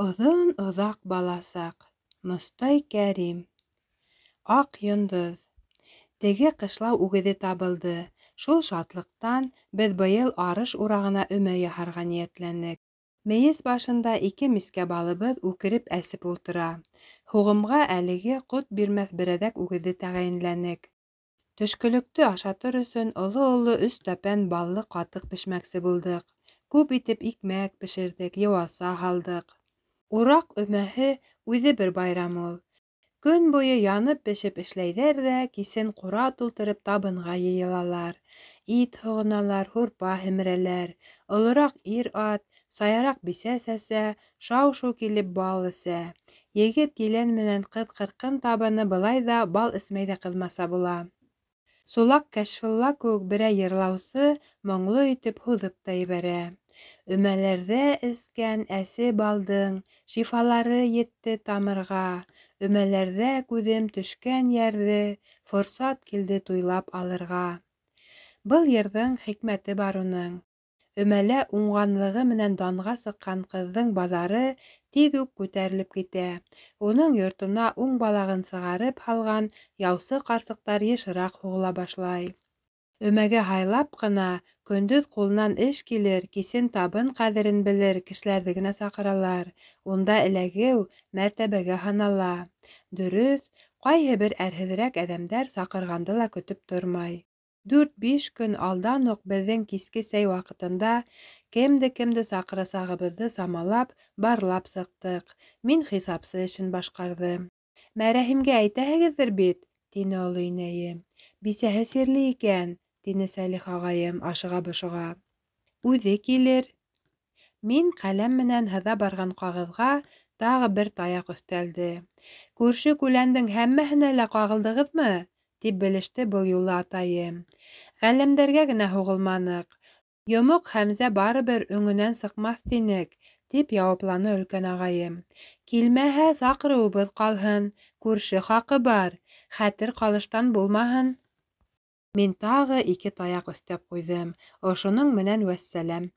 Оҙон-оҙаҡ баласаҡ. Мостай Кәрим. Аҡ йондоҙ. Теге ҡышлау үгеҙе табылды. Шул шатлыҡтан беҙ быйыл арыш урағына өмә яһарға ниәтләнек. Мейес башында ике мискә балыбыҙ үкереп әсеп ултыра. Һуғымға әлеге ҡот бирмәҫ берәҙәк үгеҙҙе тәғәйенләнек. Төшкөлөктө ашатыр өсөн оло-оло өс тәпән баллы ҡатыҡ пешмәксе булдыҡ. Күп итеп икмәк бешерҙек, йыуаса һалдыҡ. Ураҡ өмәһе үҙе бер байрам ул. Көн буйы янып-бешеп эшләйҙәр ҙә, кисен ҡура тултырып табынға йыйылалар. Ит һоғоналар, һурпа һемерәләр. Олораҡ ир-ат, саяраҡ бисә сәсә, шау-шыу килеп бал эсә. Егет-елән менән ҡыҙ-ҡырҡын табыны былай ҙа бал эсмәй ҙә ҡыҙмаса була. Сулаҡ Кәшфулла кеүек берәй йырлаусы моңло итеп һуҙып та ебәрә. Өмәләрҙә эскән әсе балдың Шифалары етте тамырға. Өмәләрҙә күҙем төшкән йәрҙе Форсат килде туйлап алырға. Был йырҙың хикмәте бар уның. Өмәлә уңғанлығы менән данға сыҡҡан ҡыҙҙың баҙары тиҙ үк күтәрелеп китә. Уның йортона уң балағын сығарып һалған яусы ҡарсыҡтар йышыраҡ һуғыла башлай. Өмәгә һайлап ҡына, көндөҙ ҡулынан эш килер, кисен табын ҡәҙерен белер кешеләрҙе генә саҡыралар. Унда эләгеү мәртәбәгә һанала. Дөрөҫ, ҡайһы бер әрһеҙерәк әҙәмдәр саҡырғанды ла көтөп тормай. Дүрт-биш көн алдан уҡ беҙҙең киске сәй ваҡытында кемде-кемде саҡырасағыбыҙҙы самалап, барлап сыҡтыҡ. Мин хисапсы эшен башҡарҙым. Мәрәһимгә әйтәһегеҙҙер бит? тине оло инәйем. Бисәһе сирле икән, тине Сәлих ағайым, ашыға-бошоға. Үҙе килер. Мин ҡәләм менән һыҙа барған ҡағыҙға тағы бер таяҡ өҫтәлде. Күрше-күләндең һәммәһенә лә ҡағылдығыҙмы? тип белеште был юлы атайым. Ғәлләмдәргә генә һуғылманыҡ. Йомоҡ Хәмзә барыбер өңөнән сыҡмаҫ тинек, тип яуапланы өлкән ағайым. Килмәһә, саҡырыуыбыҙ ҡалһын, күрше хаҡы бар, хәтер ҡалыштан булмаһын. Мин тағы ике таяҡ өҫтәп ҡуйҙым. Ошоноң менән вәссәләм.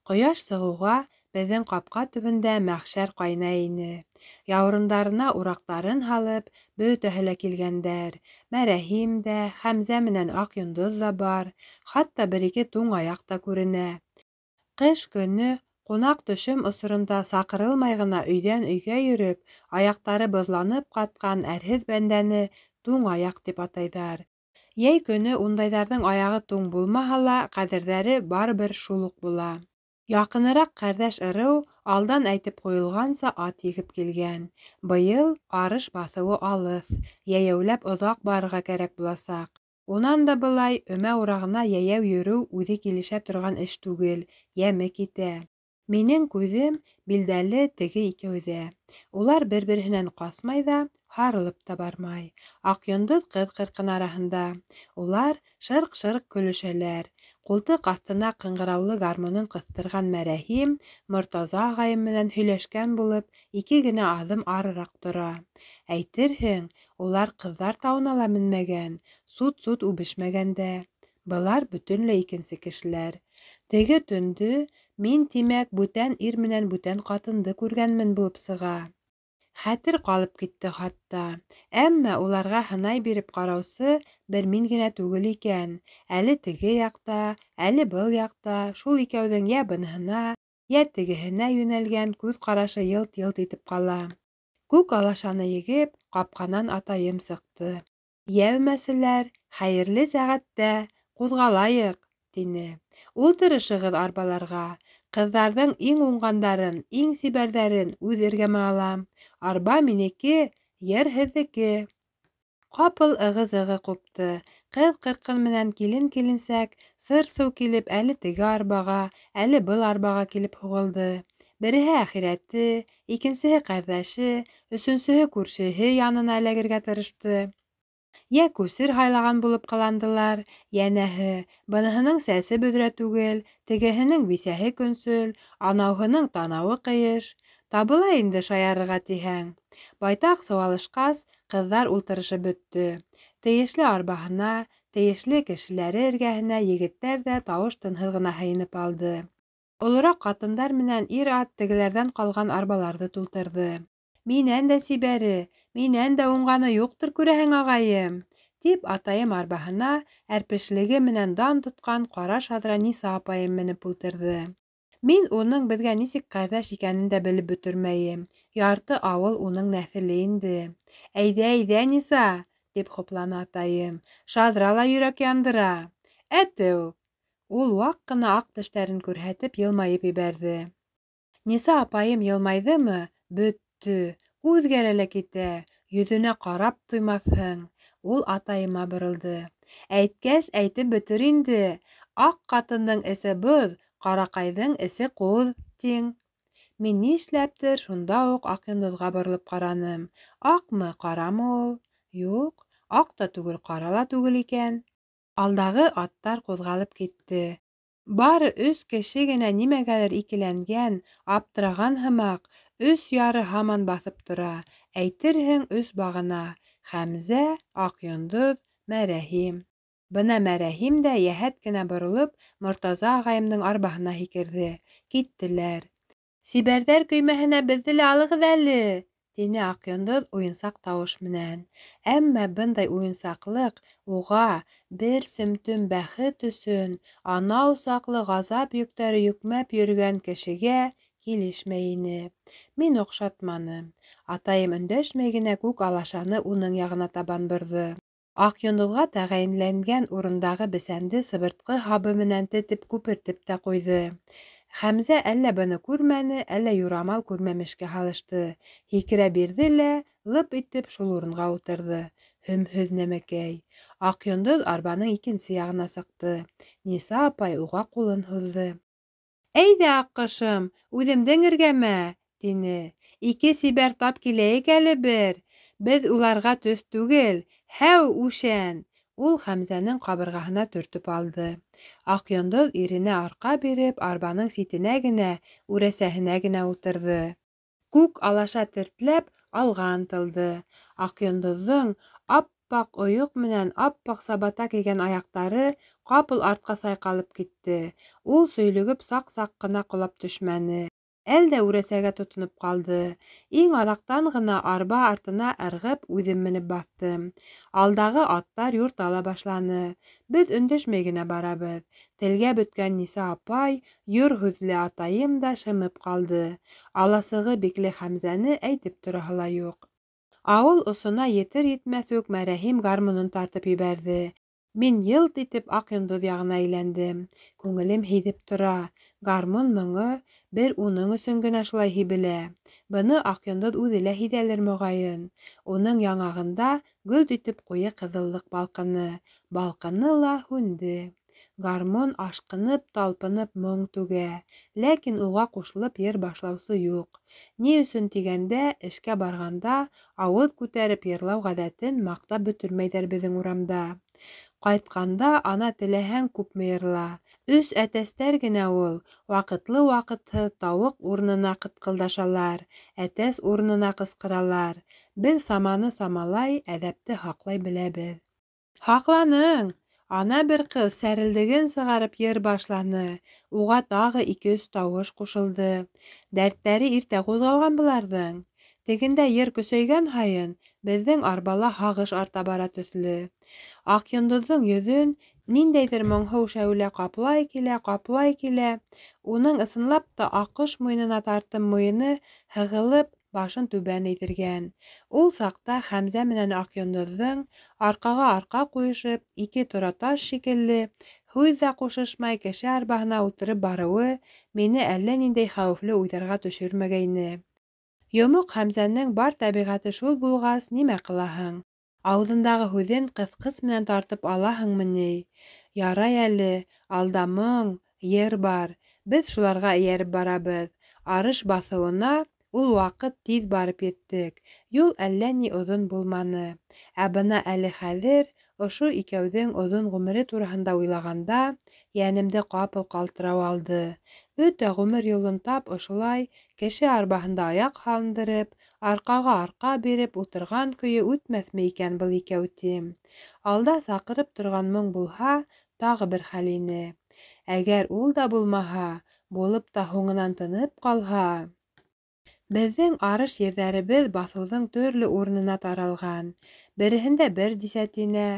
Ҡояш сығыуға беҙҙең ҡапҡа төбөндә мәхшәр ҡайнай ине. Яурындарына ураҡтарын һалып, бөтәһе лә килгәндәр. Мәрәһим дә, Хәмзә менән Аҡ йондоҙ ҙа бар, хатта бер-ике туң аяҡ та күренә. Ҡыш көнө ҡунаҡ-төшөм осоронда саҡырылмай ғына өйҙән өйгә йөрөп, аяҡтары боҙланып ҡатҡан әрһеҙ бәндәне туң аяҡ тип атайҙар. Йәй көнө ундайҙарҙың аяғы туң булмаһа ла, ҡәҙерҙәре барыбер шул уҡ була. Яҡыныраҡ ҡәрҙәш-ырыу алдан әйтеп ҡуйылғанса ат егеп килгән. Быйыл арыш баҫыуы алыҫ, йәйәүләп оҙаҡ барырға кәрәк буласаҡ. Унан да былай өмә урағына йәйәү йөрөү үҙе килешә торған эш түгел, йәме китә. Минең күҙем, билдәле, теге икәүҙә. Улар бер-береһенән ҡасмай ҙа, һарылып та бармай. Аҡйондоҙ ҡыҙ-ҡырҡын араһында. Улар шырҡ-шырҡ көлөшәләр. Ҡултыҡ аҫтына ҡыңғыраулы гармунын ҡыҫтырған Мәрәһим, Мортаза ағайым менән һөйләшкән булып, ике генә аҙым арыраҡ тора. Әйтерһең, улар Ҡыҙҙар тауына ла менмәгән, сут-сут үбешмәгән дә. Былар бөтөнләй икенсе кешеләр. Теге төндө мин, тимәк, бүтән ир менән бүтән ҡатынды күргәнмен булып сыға. Хәтер ҡалып китте хатта. Әммә уларға һынай биреп ҡараусы бер мин генә түгел икән. Әле теге яҡта, әле был яҡта шул икәүҙең йә быныһына, йә тегеһенә йүнәлгән күҙ ҡарашы йылт-йылт итеп ҡала. Күк алашаны егеп, ҡапҡанан атайым сыҡты. Йә, өмәселәр, хәйерле сәғәттә, ҡуҙғалайыҡ, тине. Ултырышығыҙ арбаларға. Ҡыҙҙарҙың иң уңғандарын, иң сибәрҙәрен үҙ эргәмә алам. Арба минеке, йыр һеҙҙеке. Ҡапыл ығы-зығы ҡупты. Ҡыҙ-ҡырҡын менән килен-киленсәк сыр-сыу килеп әле теге арбаға, әле был арбаға килеп һуғылды. Береһе әхирәте, икенсеһе ҡәрҙәше, өсөнсөһө күршеһе янына эләгергә тырышты. Йә күсер һайлаған булып ҡыландылар, йәнәһе, быныһының сәсе бөҙрә түгел, тегеһенең бисәһе көнсөл, анауһының танауы ҡыйыш. Табыла инде шаярырға тиһәң. Байтаҡ сыуалышҡас, ҡыҙҙар ултырышып бөттө. Тейешле арбаһына, тейешле кешеләре эргәһенә егеттәр ҙә тауыш-тынһыҙ ғына һыйынып алды. Олораҡ ҡатындар менән ир-ат тегеләрҙән ҡалған арбаларҙы тултырҙы. Минән дә сибәре, минән дә уңғаны юҡтыр, күрәһең, ағайым, тип атайым арбаһына әрпешлеге менән дан тотҡан ҡара шаҙра Ниса апайым менеп ултырҙы. Мин уның беҙгә нисек ҡәрҙәш икәнен дә белеп бөтөрмәйем. Ярты ауыл уның нәҫеле инде. Әйҙә, әйҙә, Ниса, тип хупланы атайым. Шаҙра ла йөрәк яндыра. Әтеү! Ул ваҡ ҡына аҡ тештәрен күрһәтеп йылмайып ебәрҙе. Ниса апайым йылмайҙымы, бөттө, үҙгәрә лә китә, йөҙөнә ҡарап туймаҫһың. Ул атайыма боролдо. Әйткәс, әйтеп бөтөр инде. Аҡ ҡатындың эсе боҙ, ҡараҡайҙың эсе ҡуҙ, тиң. Мин ни эшләптер шунда уҡ Аҡйондоҙға боролоп ҡараным. Аҡмы, ҡарамы ул? Юҡ, аҡ та түгел, ҡара ла түгел икән. Алдағы аттар ҡуҙғалып китте. Бары өс кеше генә нимәгәлер икеләнгән, аптыраған һымаҡ, өс яры һаман баҫып тора. Әйтерһең, өс бағана. Хәмзә, Аҡйондоҙ, Мәрәһим. Бына Мәрәһим дә йәһәт кенә боролоп, Мортаза ағайымдың арбаһына һикерҙе. Киттеләр. Сибәрҙәр көймәһенә беҙҙе лә алығыҙ әле, тине Аҡйондоҙ уйынсаҡ тауыш менән. Әммә бындай уйынсаҡлыҡ уға бер семтөм бәхет өсөн анау саҡлы ғазап йөктәре йөкмәп йөрөгән кешегә килешмәй ине. Мин оҡшатманым. Атайым өндәшмәй генә күк алашаны уның яғына табан борҙо. Аҡйондоҙға тәғәйенләнгән урындағы бесәнде сыбыртҡы һабы менән тетеп күпертеп тә ҡуйҙы. Хәмзә әллә быны күрмәне, әллә юрамал күрмәмешкә һалышты. Һикерә бирҙе лә, лып итеп шул урынға ултырҙы. Һөмһөҙ нәмәкәй. Аҡйондоҙ арбаның икенсе яғына сыҡты. Ниса апай уға ҡулын һуҙҙы. Әйҙә, аҡҡошом, үҙемдең эргәмә, тине. Ике сибәр тап киләйек әле бер. Беҙ уларға төҫ түгел. Һәү, үшән! Ул Хәмзәнең ҡабырғаһына төртөп алды. Аҡйондоҙ иренә арҡа биреп, арбаның ситенә генә, үрәсәһенә генә ултырҙы. Күк алаша тертләп, алға ынтылды. Аҡйондоҙҙоң аппаҡ ойоҡ менән аппаҡ сабата кейгән аяҡтары ҡапыл артҡа сайҡалып китте. Ул сөйлөгөп саҡ-саҡ ҡына ҡолап төшмәне. Әл дә үрәсәгә тотоноп ҡалды. Иң аҙаҡтан ғына арба артына ырғып үҙем менеп баҫтым. Алдағы аттар юрта ла башланы. Беҙ өндәшмәй генә барабыҙ. Телгә бөткән Ниса апай, йор һүҙле атайым да шымып ҡалды. Аласығы бикле Хәмзәне әйтеп тораһы ла юҡ. Ауыл осона етер-етмәҫ үк Мәрәһим гармунын тартып ебәрҙе. Мин йылт итеп Аҡйондоҙ яғына әйләндем. Күңелем һиҙеп тора. Гармун моңо бер уның өсөн генә шулай һибелә. Быны Аҡйондоҙ үҙе лә һиҙәлер, моғайын. Уның яңағында гөлт итеп ҡуйы ҡыҙыллыҡ балҡыны. Балҡыны ла һүнде. Гармун ашҡынып, талпынып моң түгә. Ләкин уға ҡушылып йыр башлаусы юҡ. Ни өсөн тигәндә, эшкә барғанда ауыҙ күтәреп йырлау ғәҙәтен маҡтап бөтөрмәйҙәр беҙҙең урамда. Ҡайтҡанда ана теләһәң күпме йырла. Өс әтәстәр генә ул, ваҡытлы-ваҡытһыҙ тауыҡ урынына ҡытҡылдашалар, әтәс урынына ҡысҡыралар. Беҙ саманы самалай, әҙәпте һаҡлай беләбеҙ. Һаҡланың! Ана бер ҡыҙ сәрелдеген сығарып йыр башланы. Уға тағы ике-өс тауыш ҡушылды. Дәрттәре иртә ҡуҙғалған быларҙың. Тегендә йыр көсәйгән һайын, беҙҙең арбала һағыш арта бара төҫлө. Аҡйондоҙҙоң йөҙөн ниндәйҙер моңһоу шәүлә ҡаплай килә, ҡаплай килә. Уның ысынлап та аҡҡош муйынына тартым муйыны һығылып, башын түбән эйҙергән. Ул саҡта Хәмзә менән Аҡйондоҙҙоң арҡаға арҡа ҡуйышып, ике тораташ шикелле, һүҙ ҙә ҡушышмай кеше арбаһына ултырып барыуы мине әллә ниндәй хәүефле уйҙарға төшөрмәгәйне. Йомоҡ Хәмзәнең бар тәбиғәте шул булғас, нимә ҡылаһың? Ауыҙындағы һүҙен ҡыҫҡыс менән тартып алаһыңмы ни? Ярай әле, алда моң, йыр бар. Беҙ шуларға эйәреп барабыҙ. Арыш баҫыуына ул ваҡыт тиҙ барып еттек. Юл әллә ни оҙон булманы. Ә бына әле хәҙер ошо икәүҙең оҙон ғүмере тураһында уйлағанда, йәнемде ҡапыл ҡалтырау алды. Бөтә ғүмер юлын тап ошолай кеше арбаһында аяҡ һалындырып, арҡаға арҡа биреп ултырған көйө үтмәҫме икән был икәү тим. Алда саҡырып торған моң булһа, тағы бер хәл ине. Әгәр ул да булмаһа, Булып та һуңынан тынып ҡалһа... Беҙҙең арыш ерҙәребеҙ баҫыуҙың төрлө урынына таралған. Береһендә бер дисәтинә,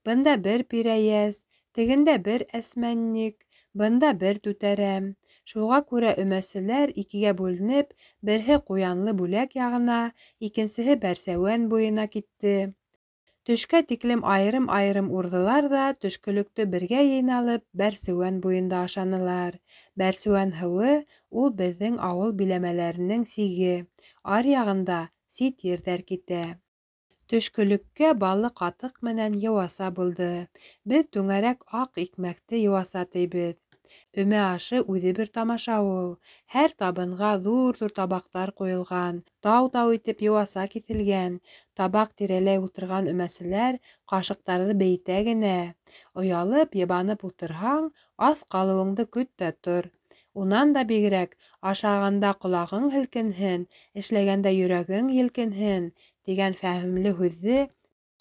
бында бер пирәйәс, тегендә бер әсмәнник, бында бер түтәрәм. Шуға күрә өмәселәр икегә бүленеп, береһе Ҡуянлы Бүләк яғына, икенсеһе Бәрсәүән буйына китте. Төшкә тиклем айырым-айырым урҙылар ҙа, төшкөлөктө бергә йыйналып, Бәрсеүән буйында ашанылар. Бәрсеүән һыуы ул беҙҙең ауыл биләмәләренең сиге, аръяғында сит ерҙәр китә. Төшкөлөккә баллы ҡатыҡ менән йыуаса булды. Беҙ түңәрәк аҡ икмәкте йыуаса тибеҙ. Өмә ашы үҙе бер тамаша ул. Һәр табынға ҙур-ҙур табаҡтар ҡуйылған, тау-тау итеп йыуаса киҫелгән. Табаҡ тирәләй ултырған өмәселәр ҡашыҡтарҙы бейетә генә. Оялып, йыбанып ултырһаң, ас ҡалыуыңды көт тә тор. Унан да бигерәк, ашағанда ҡолағың һелкенһен, эшләгәндә йөрәгең елкенһен, тигән фәһемле һүҙҙе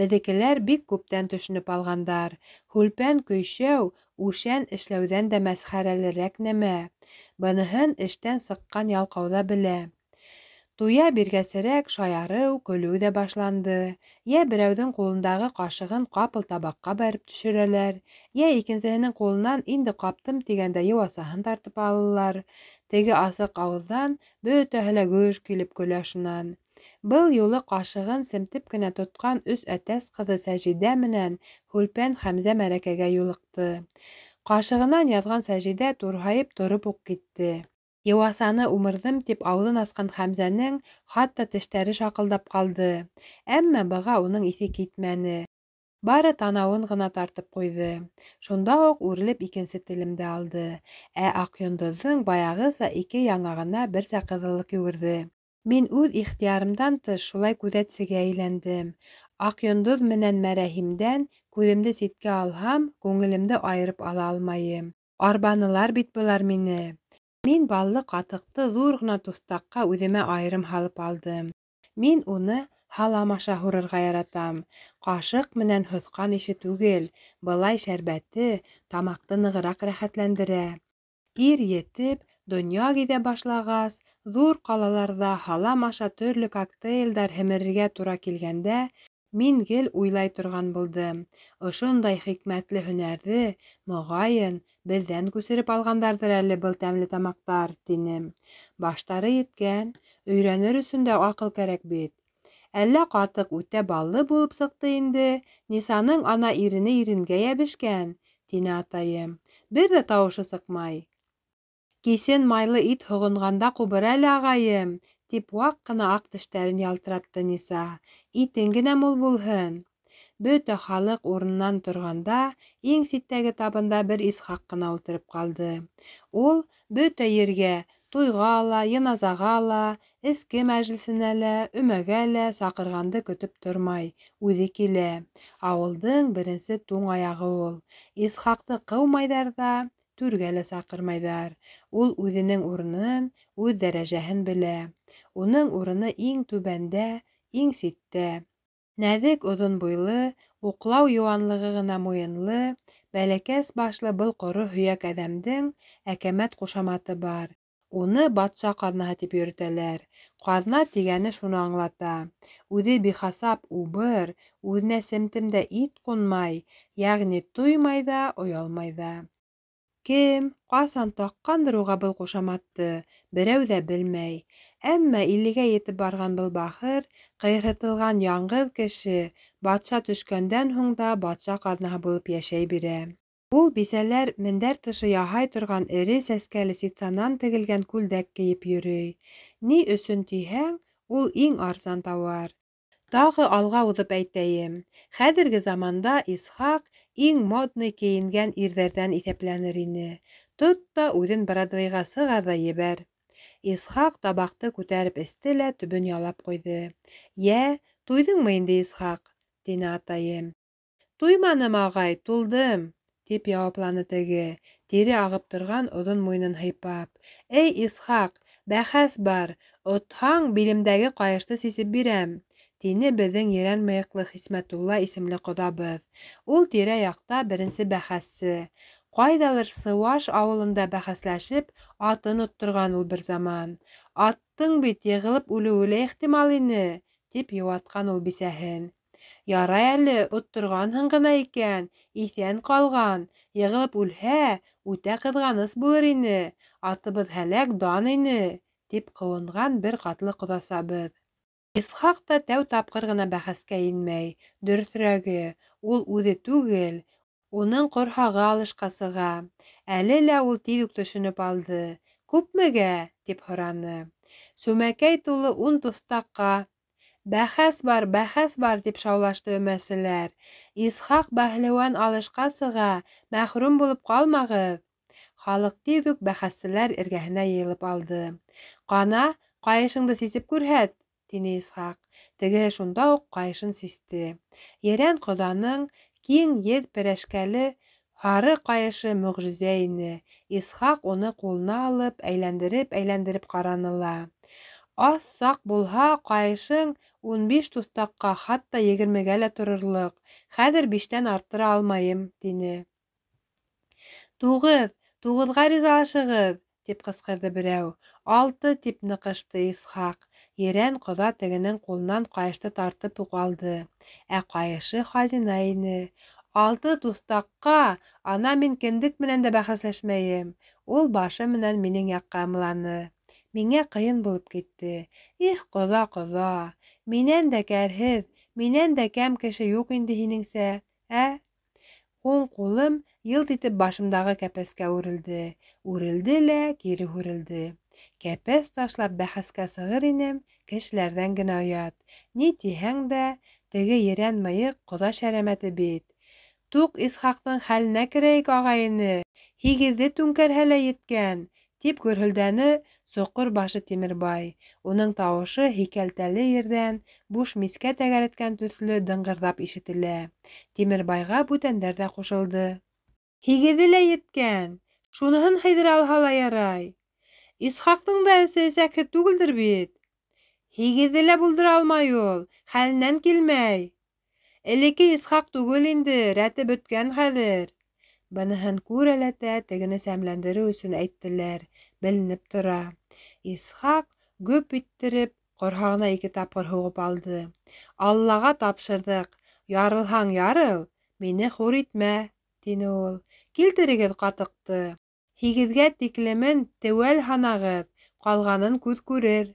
беҙҙекеләр бик күптән төшөнөп алғандар. Һүлпән көйшәү үшән эшләүҙән дә мәсхәрәлерәк нәмә. Быныһын эштән сыҡҡан ялҡау ҙа белә. Туя биргәсерәк шаярыу, көлөү ҙә башланды. Йә берәүҙең ҡулындағы ҡашығын ҡапыл табаҡҡа бәреп төшөрәләр, йә икенсеһенең ҡулынан инде ҡаптым тигәндә йыуасаһын тартып алалар. Теге асыҡ ауыҙҙан бөтәһе лә гөж килеп көлә шунан. Был юлы ҡашығын семтеп кенә тотҡан өс әтәс ҡыҙы Сәжидә менән Һүлпән Хәмзә мәрәкәгә юлыҡты. Ҡашығынан яҙған Сәжидә турһайып тороп уҡ китте. Йыуасаны умырҙым тип ауыҙын асҡан Хәмзәнең хатта тештәре шаҡылдап ҡалды. Әммә быға уның иҫе китмәне. Бары танауын ғына тартып ҡуйҙы. Шунда уҡ үрелеп икенсе телемде алды. Ә Аҡйондоҙҙоң баяғыса ике яңағына берсә ҡыҙыллыҡ йүгерҙе. Мин үҙ ихтыярымдан тыш шулай күҙәтсегә әйләндем. Аҡйондоҙ менән Мәрәһимдән күҙемде ситкә алһам, күңелемде айырып ала алмайым. Арбанылар бит былар мине. Мин баллы ҡатыҡты ҙур ғына туҫтаҡҡа үҙемә айырым һалып алдым. Мин уны һалам аша һурырға яратам. Ҡашыҡ менән һоҫҡан ише түгел, былай шәрбәте тамаҡты нығыраҡ рәхәтләндерә. Ир етеп, донъя гиҙә башлағас, ҙур ҡалаларҙа һалам аша төрлө коктейлдәр һемерергә тура килгәндә, мин гел уйлай торған булдым. Ошондай хикмәтле һөнәрҙе, моғайын, беҙҙән күсереп алғандарҙыр әле был тәмле тамаҡтар, тинем. Баштары еткән, өйрәнер өсөн дә аҡыл кәрәк бит. Әллә ҡатыҡ үтә баллы булып сыҡты инде, Нисаның ана ирене иренгә йәбешкән, тине атайым. Бер ҙә тауышы сыҡмай. Кисен майлы ит һоғонғанда ҡубыр әле, ағайым, тип ваҡ ҡына аҡ тештәрен ялтыратты Ниса. Итең генә мул булһын. Бөтә халыҡ урынынан торғанда, иң ситтәге табында бер Исхаҡ ҡына ултырып ҡалды. Ул бөтә ергә, туйға ла, йыназаға ла, эске мәжлесенә лә, өмәгә лә саҡырғанды көтөп тормай, үҙе килә. Ауылдың беренсе туң аяғы ул. Исхаҡты ҡыумайҙар ҙа, түргә лә саҡырмайҙар. Ул үҙенең урынын, үҙ дәрәжәһен белә. Уның урыны иң түбәндә, иң ситтә. Нәҙек оҙон буйлы, уҡлау йыуанлығы ғына муйынлы, бәләкәс башлы был ҡоро һөйәк әҙәмдең әкәмәт ҡушаматы бар. Уны батша ҡаҙнаһы тип йөрөтәләр. Ҡаҙна тигәне шуны аңлата. Үҙе бихасап убыр, үҙенә семтем дә ит ҡунмай, йәғни туймай ҙа, оялмай ҙа. Кем, ҡасан таҡҡандыр уға был ҡушаматты, берәү ҙә белмәй. Әммә 50-гә етеп барған был бахыр, ҡыйырһытылған яңғыҙ кеше, батша төшкәндән һуң да батша ҡаҙнаһы булып йәшәй бирә. Ул бисәләр мендәр тышы яһай торған эре сәскәле ситсанан тегелгән күлдәк кейеп йөрөй. Ни өсөн тиһәң, ул иң арзан тауар. Тағы алға уҙып әйтәйем, хәҙерге заманда Исхаҡ иң модный кейенгән ирҙәрҙән иҫәпләнер ине. Тот та үҙен Бродвейға сығар ҙа ебәр. Исхаҡ табаҡты күтәреп эсте лә төбөн ялап ҡуйҙы. Йә, туйҙыңмы инде, Исхаҡ? Тине атайым. Туйманым, ағай, тулдым, тип яуапланы теге, тире ағып торған оҙон муйынын һыйпап. Эй, Исхаҡ, бәхәс бар, отһаң, билемдәге ҡайышты сисеп бирәм, тине беҙҙең ерән мыйыҡлы Хисмәтулла исемле ҡоҙабыҙ. Ул тирә-яҡта беренсе бәхәссе. Ҡайҙалыр сыуаш ауылында бәхәсләшеп, атын отторған ул бер заман. Аттың бит йығылып үлеүе лә ихтимал ине, тип йыуатҡан ул бисәһен. Ярай әле отторғанһың ғына икән, иҫән ҡалған, йығылып үлһә, үтә ҡыҙғаныс булыр ине, атыбыҙ һәләк дан ине, тип ҡыуынған бер ҡатлы ҡоҙасабыҙ. Исхаҡ та тәү тапҡыр ғына бәхәскә инмәй, дөрөҫөрәге, ул үҙе түгел, уның ҡорһағы алышҡа сыға. Әле лә ул тиҙ үк төшөнөп алды. Күпмегә? Тип һораны. Сүмәкәй тулы 10 туҫтаҡҡа. Бәхәс бар, бәхәс бар, тип шаулашты өмәселәр. Исхаҡ бәһлеүән алышҡа сыға, мәхрүм булып ҡалмағыҙ. Халыҡ тиҙ үк бәхәсселәр эргәһенә йыйылып алды. Ҡана, ҡайышыңды сисеп күрһәт, тине Исхаҡ. Тегеһе шунда уҡ ҡайышын систе. Ерән ҡоҙаның киң еҙ перәшкәле һары ҡайышы мөғжизә ине. Исхаҡ уны ҡулына алып, әйләндереп-әйләндереп ҡараны ла. Ас саҡ булһа, ҡайышың 15 туҫтаҡҡа, хатта 20-гә лә торорлоҡ. Хәҙер 5-тән арттыра алмайым, тине. 9, 9-ға ризалашығыҙ, тип ҡысҡырҙы берәү. 6, тип ныҡышты Исхаҡ. Ерән ҡоҙа тегенең ҡулынан ҡайышты тартып уҡ алды. Ә ҡайышы хазина ине. 6 туҫтаҡҡа ана мин кендек менән дә бәхәсләшмәйем. Ул башы менән минең яҡҡа ымланы. Миңә ҡыйын булып китте. Их, ҡоҙа, ҡоҙа, минән дә кәрһеҙ, минән дә кәм кеше юҡ инде һинеңсә, ә? Уң ҡулым йылт итеп башымдағы кәпәскә үрелде. Үрелде лә кире һүрелде. Кәпәс ташлап бәхәскә сығыр инем, кешеләрҙән генә оят. Ни тиһәң дә, теге ерән мыйыҡ ҡоҙа шәрәмәте бит. Туҡ Исхаҡтың хәленә керәйек, ағай-эне, 8-ҙе түңкәрһә лә еткән, тип гөрһөлдәне соҡор башы Тимербай. Уның тауышы һикәлтәле ерҙән буш мискә тәгәрәткән төҫлө дыңғырҙап ишетелә. Тимербайға бүтәндәр ҙә ҡушылды. 8-ҙе лә еткән, шуныһын һыйҙыра алһа ла ярай. Исхаҡтың да эсе эсәкһеҙ түгелдер бит. 8-ҙе лә булдыра алмай ул, хәленән килмәй. Элекке Исхаҡ түгел инде, рәте бөткән хәҙер. Быныһын күрәләтә тегене сәмләндереү өсөн әйттеләр, беленеп тора. Исхаҡ гөп иттереп ҡорһағына 2 тапҡыр һуғып алды. Аллаға тапшырҙыҡ, ярылһаң ярыл, мине хур итмә, тине ул. Килтерегеҙ ҡатыҡты. 8-гә тиклемен теүәл һанағыҙ, ҡалғанын күҙ күрер.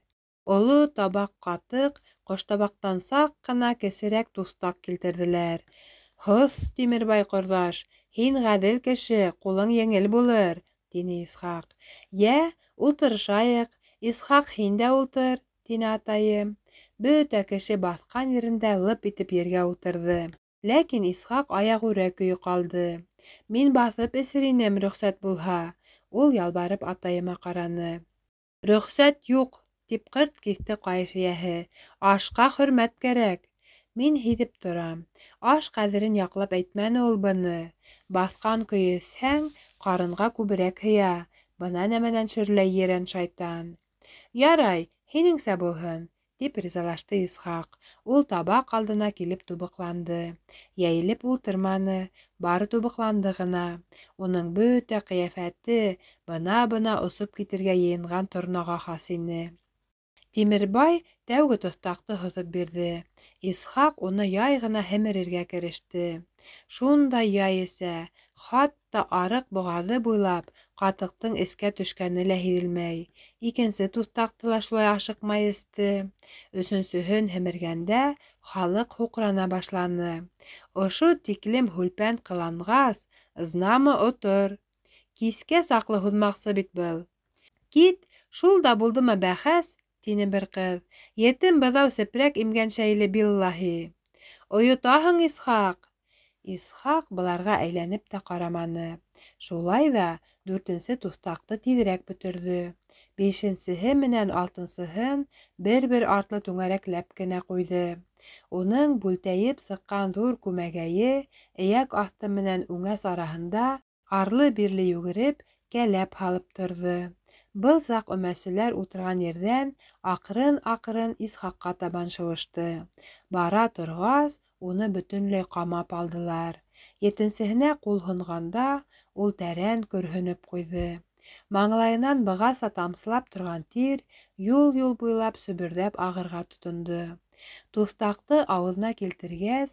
Оло табаҡ ҡатыҡ, ҡоштабаҡтан саҡ ҡына кесерәк туҫтаҡ килтерҙеләр. Һоҫ, Тимербай ҡорҙаш, һин ғәҙел кеше, ҡулың еңел булыр, тине Исхаҡ. Йә, ултырышайыҡ, Исхаҡ, һин дә ултыр, тине атайым. Бөтә кеше баҫҡан ерендә лып итеп ергә ултырҙы. Ләкин Исхаҡ аяғүрә көйө ҡалды. Мин баҫып эсер инем, рөхсәт булһа. Ул ялбарып атайыма ҡараны. Рөхсәт юҡ, тип ҡырт киҫте ҡайыш эйәһе. Ашҡа хөрмәт кәрәк. Мин һиҙеп торам. Аш ҡәҙерен яҡлап әйтмәне ул быны. Баҫҡан көйө эсһәң, ҡарынға күберәк һыя. Бына нәмәнән шөрләй ерән шайтан. Ярай, һинеңсә булһын, тип ризалашты Исхаҡ. Ул табаҡ алдына килеп тубыҡланды. Йәйелеп ултырманы, бары тубыҡланды ғына. Уның бөтә ҡиәфәте бына-бына осоп китергә йыйынған торнаға хас ине. Тимербай тәүге туҫтаҡты һоҫоп бирҙе. Исхаҡ уны яй ғына һемерергә кереште. Шундай яй эсә, хатта арыҡ боғаҙы буйлап ҡатыҡтың эскә төшкәне лә һиҙелмәй. Икенсе туҫтаҡты ла шулай ашыҡмай эсте. Өсөнсөһөн һемергәндә халыҡ һуҡрана башланы. Ошо тиклем һүлпән ҡыланғас, знамы отор. Кискә саҡлы һуҙмаҡсы бит был. Кит, шул да булдымы бәхәс, тине бер ҡыҙ. Етем быҙау сепрәк имгән шәйле биллаһи. Ойотаһың, Исхаҡ. Исхаҡ быларға әйләнеп тә ҡараманы. Шулай ҙа 4-нсе туҫтаҡты тиҙерәк бөтөрҙө. 5-сеһе менән 6-сыһын бер-бер артлы түңәрәкләп кенә ҡуйҙы. Уның бүлтәйеп сыҡҡан ҙур күмәгәйе эйәк аҫты менән үңәс араһында арлы-бирле йүгереп, кәләп һалып торҙо. Был саҡ өмәселәр ултырған ерҙән аҡрын-аҡрын Исхаҡҡа табан шыуышты. Бара торғас, уны бөтөнләй ҡамап алдылар. Етенсеһенә ҡул һонғанда ул тәрән көрһөнөп ҡуйҙы. Маңлайынан бығаса тамсылап торған тир юл-юл буйлап сөбөрҙәп ағырға тотондо. Туҫтаҡты ауыҙына килтергәс,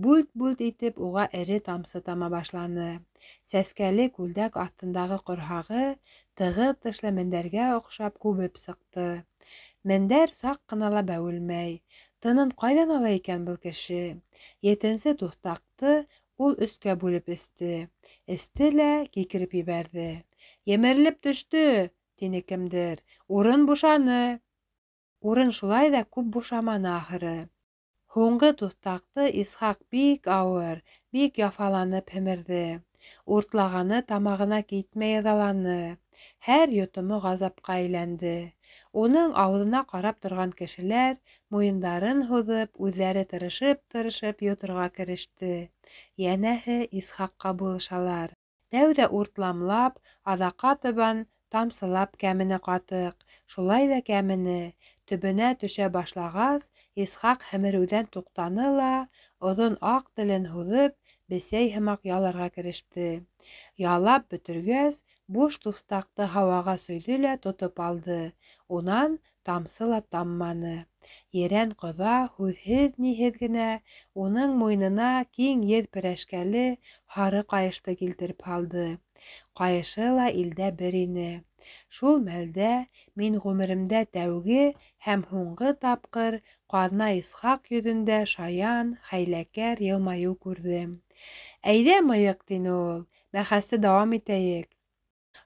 бүлт-бүлт итеп уға эре тамсы тама башланы. Сәскәле күлдәк аҫтындағы ҡорһағы тығыҙ тышлы мендәргә оҡшап күбеп сыҡты. Мендәр саҡ ҡына ла бәүелмәй. Тынын ҡайҙан ала икән был кеше? Етенсе туҫтаҡты ул өскә бүлеп эсте. Эсте лә кикереп ебәрҙе. Емерелеп төштө, тине кемдер. Урын бушаны. Урын шулай ҙа күп бушаманы ахыры. Һуңғы туҫтаҡты Исхаҡ бик ауыр, бик яфаланып һемерҙе. Уртлағаны тамағына китмәй ыҙаланы. Һәр йотомо ғазапҡа әйләнде. Уның ауыҙына ҡарап торған кешеләр муйындарын һуҙып, үҙҙәре тырышып-тырышып йоторға кереште. Йәнәһе, Исхаҡҡа булышалар. Тәүҙә уртламлап, аҙаҡҡа табан тамсылап кәмене ҡатыҡ. Шулай ҙа кәмене. Төбөнә төшә башлағас, Исхаҡ һемереүҙән туҡтаны ла, оҙон аҡ телен һуҙып, бесәй һымаҡ яларға кереште. Ялап бөтөргәс, буш туҫтаҡты һауаға сөйҙө лә тотоп алды. Унан тамсы ла тамманы. Ерән ҡоҙа һүҙһеҙ-ниһеҙ генә уның муйынына киң еҙ перәшкәле һары ҡайышты килтереп һалды. Ҡайышы ла илдә бер ине. Шул мәлдә мин ғүмеремдә тәүге һәм һуңғы тапҡыр ҡаҙна Исхаҡ йөҙөндә шаян, хәйләкәр йылмайыу күрҙем. Әйҙә, мыйыҡ, тине ул, бәхәсте дауам итәйек.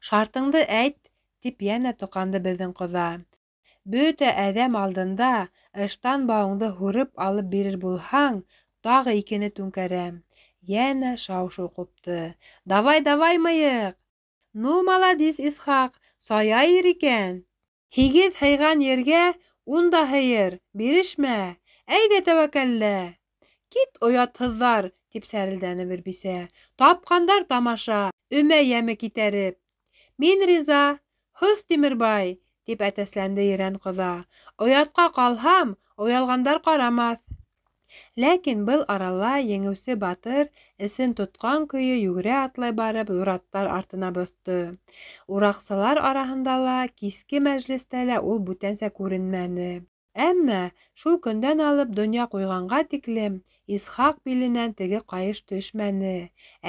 Шартыңды әйт, тип йәнә тоҡанды беҙҙең ҡоҙа. Бөтә әҙәм алдында ыштан бауыңды һурып алып бирер булһаң, тағы икене түңкәрәм. Йәнә шау-шыу ҡупты. Давай, давай, мыйыҡ! Ну, маладис, Исхаҡ, сая ир икән. Һигеҙ һыйған ергә ун да һыйыр, бирешмә. Әйҙә тәүәккәллә. Кит, оятһыҙҙар, тип сәрелдәне бер бисә. Тапҡандар тамаша, өмә йәме китәреп. Мин риза, һөҫ Тимербай, тип әтәсләнде ерән ҡоҙа. Оятҡа ҡалһам, оялғандар ҡарамаҫ. Ләкин был арала еңеүсе батыр эсен тотҡан көйө йүгерә атлай барып ҙураттар артына боҫто. Ураҡсылар араһында ла, киске мәжлестә лә ул бүтәнсә күренмәне. Әммә шул көндән алып донъя ҡуйғанға тиклем Исхаҡ биленән теге ҡайыш төшмәне.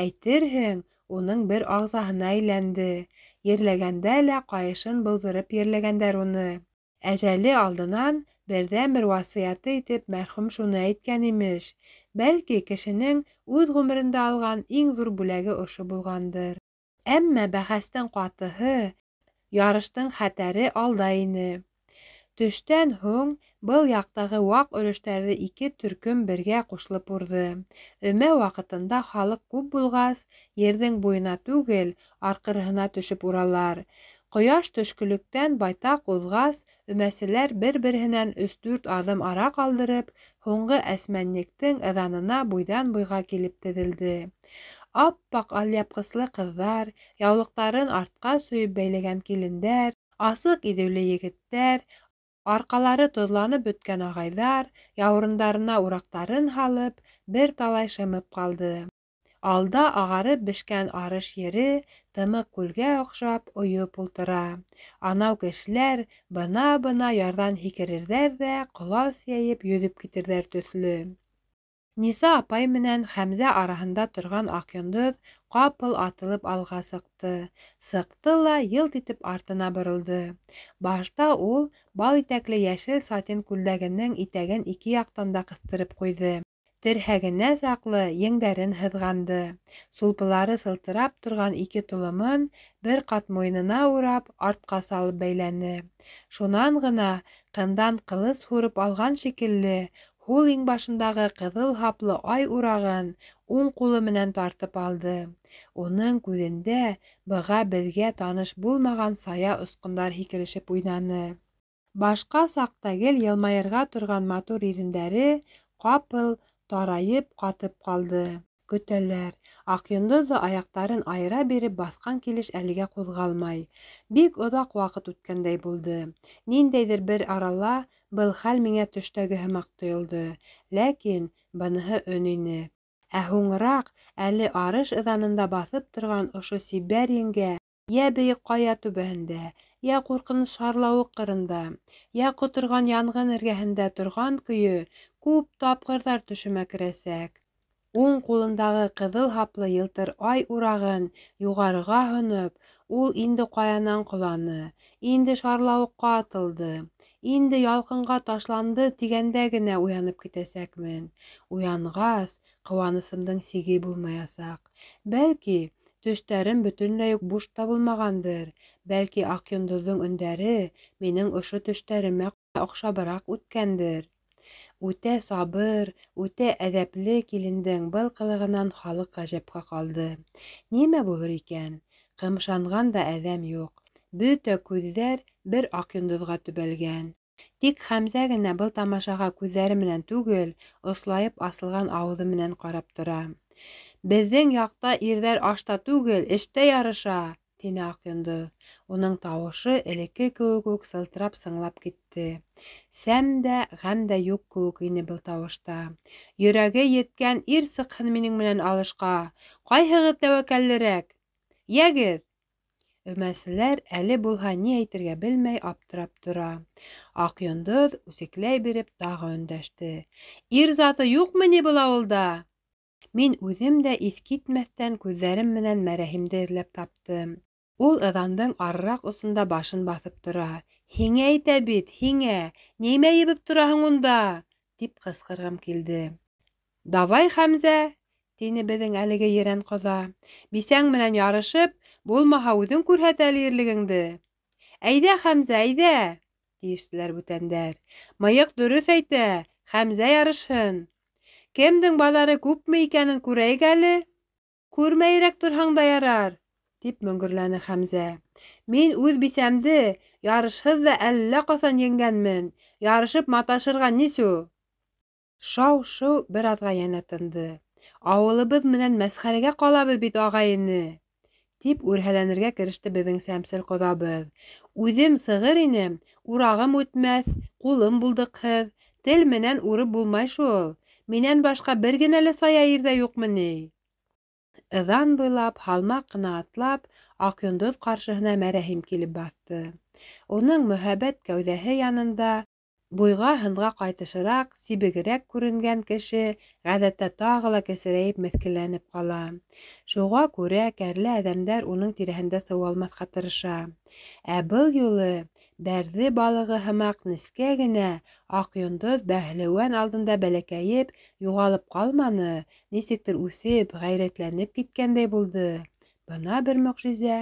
Әйтерһең, уның бер ағзаһына әйләнде. Ерләгәндә лә ҡайышын быуҙырып ерләгәндәр уны. Әжәле алдынан берҙән-бер васыяты итеп мәрхүм шуны әйткән имеш. Бәлки, кешенең үҙ ғүмерендә алған иң ҙур бүләге ошо булғандыр. Әммә бәхәстең ҡатыһы, ярыштың хәтәре алда ине. Төштән һуң был яҡтағы ваҡ өлөштәрҙе ике төркөм бергә ҡушылып урҙы. Өмә ваҡытында халыҡ күп булғас, ерҙең буйына түгел, арҡырыһына төшөп уралар. Ҡояш төшкөлөктән байтаҡ уҙғас, өмәселәр бер-береһенән өс-дүрт аҙым ара ҡалдырып, һуңғы әсмәнлектең ыҙанына буйҙан-буйға килеп теҙелде. Ап-аҡ алъяпҡыслы ҡыҙҙар, яулыҡтарын артҡа сөйөп бәйләгән килендәр, асыҡ иҙеүле егеттәр, арҡалары тоҙланып бөткән ағайҙар, яурындарына ураҡтарын һалып, бер талай шымып ҡалды. Алда ағарып бешкән арыш ере тымыҡ күлгә оҡшап ойоп ултыра. Анау кешеләр бына-бына ярҙан һикерерҙәр ҙә ҡолас йәйеп йөҙөп китерҙәр төҫлө. Ниса апай менән Хәмзә араһында торған Аҡйондоҙ ҡапыл атылып алға сыҡты. Сыҡты ла йылт итеп артына боролдо. Башта ул бал итәкле йәшел сатин күлдәгенең итәген ике яҡтан да ҡыҫтырып ҡуйҙы. Терһәгенә саҡлы еңдәрен һыҙғанды. Сулпылары сылтырап торған ике толомон бер ҡат муйынына урап, артҡа салып бәйләне. Шунан ғына ҡындан ҡылыс һурып алған шикелле, һул иңбашындағы ҡыҙыл һаплы ай урағын уң ҡулы менән тартып алды. Уның күҙендә быға беҙгә таныш булмаған сая осҡондар һикерешеп уйнаны. Башҡа саҡта гел йылмайырға торған матур ирендәре ҡапыл тарайып ҡатып ҡалды. Көтәләр. Аҡйондоҙ ҙа аяҡтарын айыра биреп баҫҡан килеш әлегә ҡуҙғалмай. Бик оҙаҡ ваҡыт үткәндәй булды. Ниндәйҙер бер арала был хәл миңә төштәге һымаҡ тойолдо. Ләкин быныһы өн ине. Ә һуңыраҡ әле арыш ыҙанында баҫып торған ошо сибәр еңгә йә бейек ҡая түбәһендә, йә ҡурҡыныс шарлауыҡ ҡырында, йә ҡоторған янғын эргәһендә торған көйө күп тапҡырҙар төшөмә керәсәк. Уң ҡулындағы ҡыҙыл һаплы йылтыр ай урағын юғарыға һоноп, ул инде ҡаянан ҡоланы, инде шарлауыҡҡа атылды, инде ялҡынға ташланды тигәндә генә уянып китәсәкмен. Уянғас, ҡыуанысымдың сиге булмаясаҡ. Бәлки, төштәрем бөтөнләй үк буш та булмағандыр. Бәлки, Аҡйондоҙҙоң өндәре минең ошо төштәремә оҡшабыраҡ үткәндер. Үтә сабыр, үтә әҙәпле килендең был ҡылығынан халыҡ ғәжәпкә ҡалды. Нимә булыр икән? Ҡымшанған да әҙәм юҡ. Бөтә күҙҙәр бер Аҡйондоҙға төбәлгән. Тик Хәмзә генә был тамашаға күҙҙәре менән түгел, ослайып асылған ауыҙы менән ҡарап тора. Беҙҙең яҡта ирҙәр ашта түгел, эштә ярыша, тине Аҡйондоҙ. Уның тауышы элекке кеүек үк сылтырап сыңлап китте. Сәм дә, ғәм дә юҡ кеүек ине был тауышта. Йөрәге еткән ир сыҡһын минең менән алышҡа. Ҡайһығыҙ тәүәккәллерәк? Йәгеҙ! Өмәселәр әле булһа ни әйтергә белмәй аптырап тора. Аҡйондоҙ үсекләй биреп тағы өндәште. Ир заты юҡмы ни был ауылда? Мин үҙем дә иҫ китмәҫтән күҙҙәрем менән Мәрәһимде эҙләп таптым. Ул ыҙандың арыраҡ осонда башын баҫып тора. Һиңә әйтә бит, һиңә! Нимә ебеп тораһың унда? Тип ҡысҡырғым килде. Давай, Хәмзә! Тине беҙҙең әлеге ерән ҡоҙа. Бисәң менән ярышып, булмаһа үҙең күрһәт әле ирлегеңде. Әйҙә, Хәмзә, әйҙә! Тиештеләр бүтәндәр. Мыйыҡ дөрөҫ әйтә, Хәмзә ярышһын. Кемдең баҙары күпме икәнен күрәйек әле? Күрмәйерәк торһаң да ярар, тип мөңгөрләне Хәмзә. Мин үҙ бисәмде ярышһыҙ ҙа әллә ҡасан еңгәнмен. Ярышып маташырға нису? Шау-шыу бер аҙға йәнә тынды. Ауылыбыҙ менән мәсхәрәгә ҡалабыҙ бит, ағай-эне, тип үрһәләнергә кереште беҙҙең сәмсел ҡоҙабыҙ. Үҙем сығыр инем, урағым үтмәҫ, ҡулым булдыҡһыҙ, тел менән урып булмай шул. Минән башҡа бер генә лә сая ир ҙә юҡмы ни? Ыҙан буйлап, һалмаҡ ҡына атлап, Аҡйондоҙ ҡаршыһына Мәрәһим килеп баҫты. Уның мөһабәт кәүҙәһе янында буйға-һынға ҡайтышыраҡ, сибегерәк күренгән кеше ғәҙәттә тағы ла кесерәйеп меҫкелләнеп ҡала. Шуға күрә кәрле әҙәмдәр уның тирәһендә сыуалмаҫҡа тырыша. Ә был юлы бәрҙе балығы һымаҡ нескә генә Аҡйондоҙ бәһлеүән алдында бәләкәйеп, юғалып ҡалманы, нисектер үҫеп, ғәйрәтләнеп киткәндәй булды. Бына бер мөғжизә.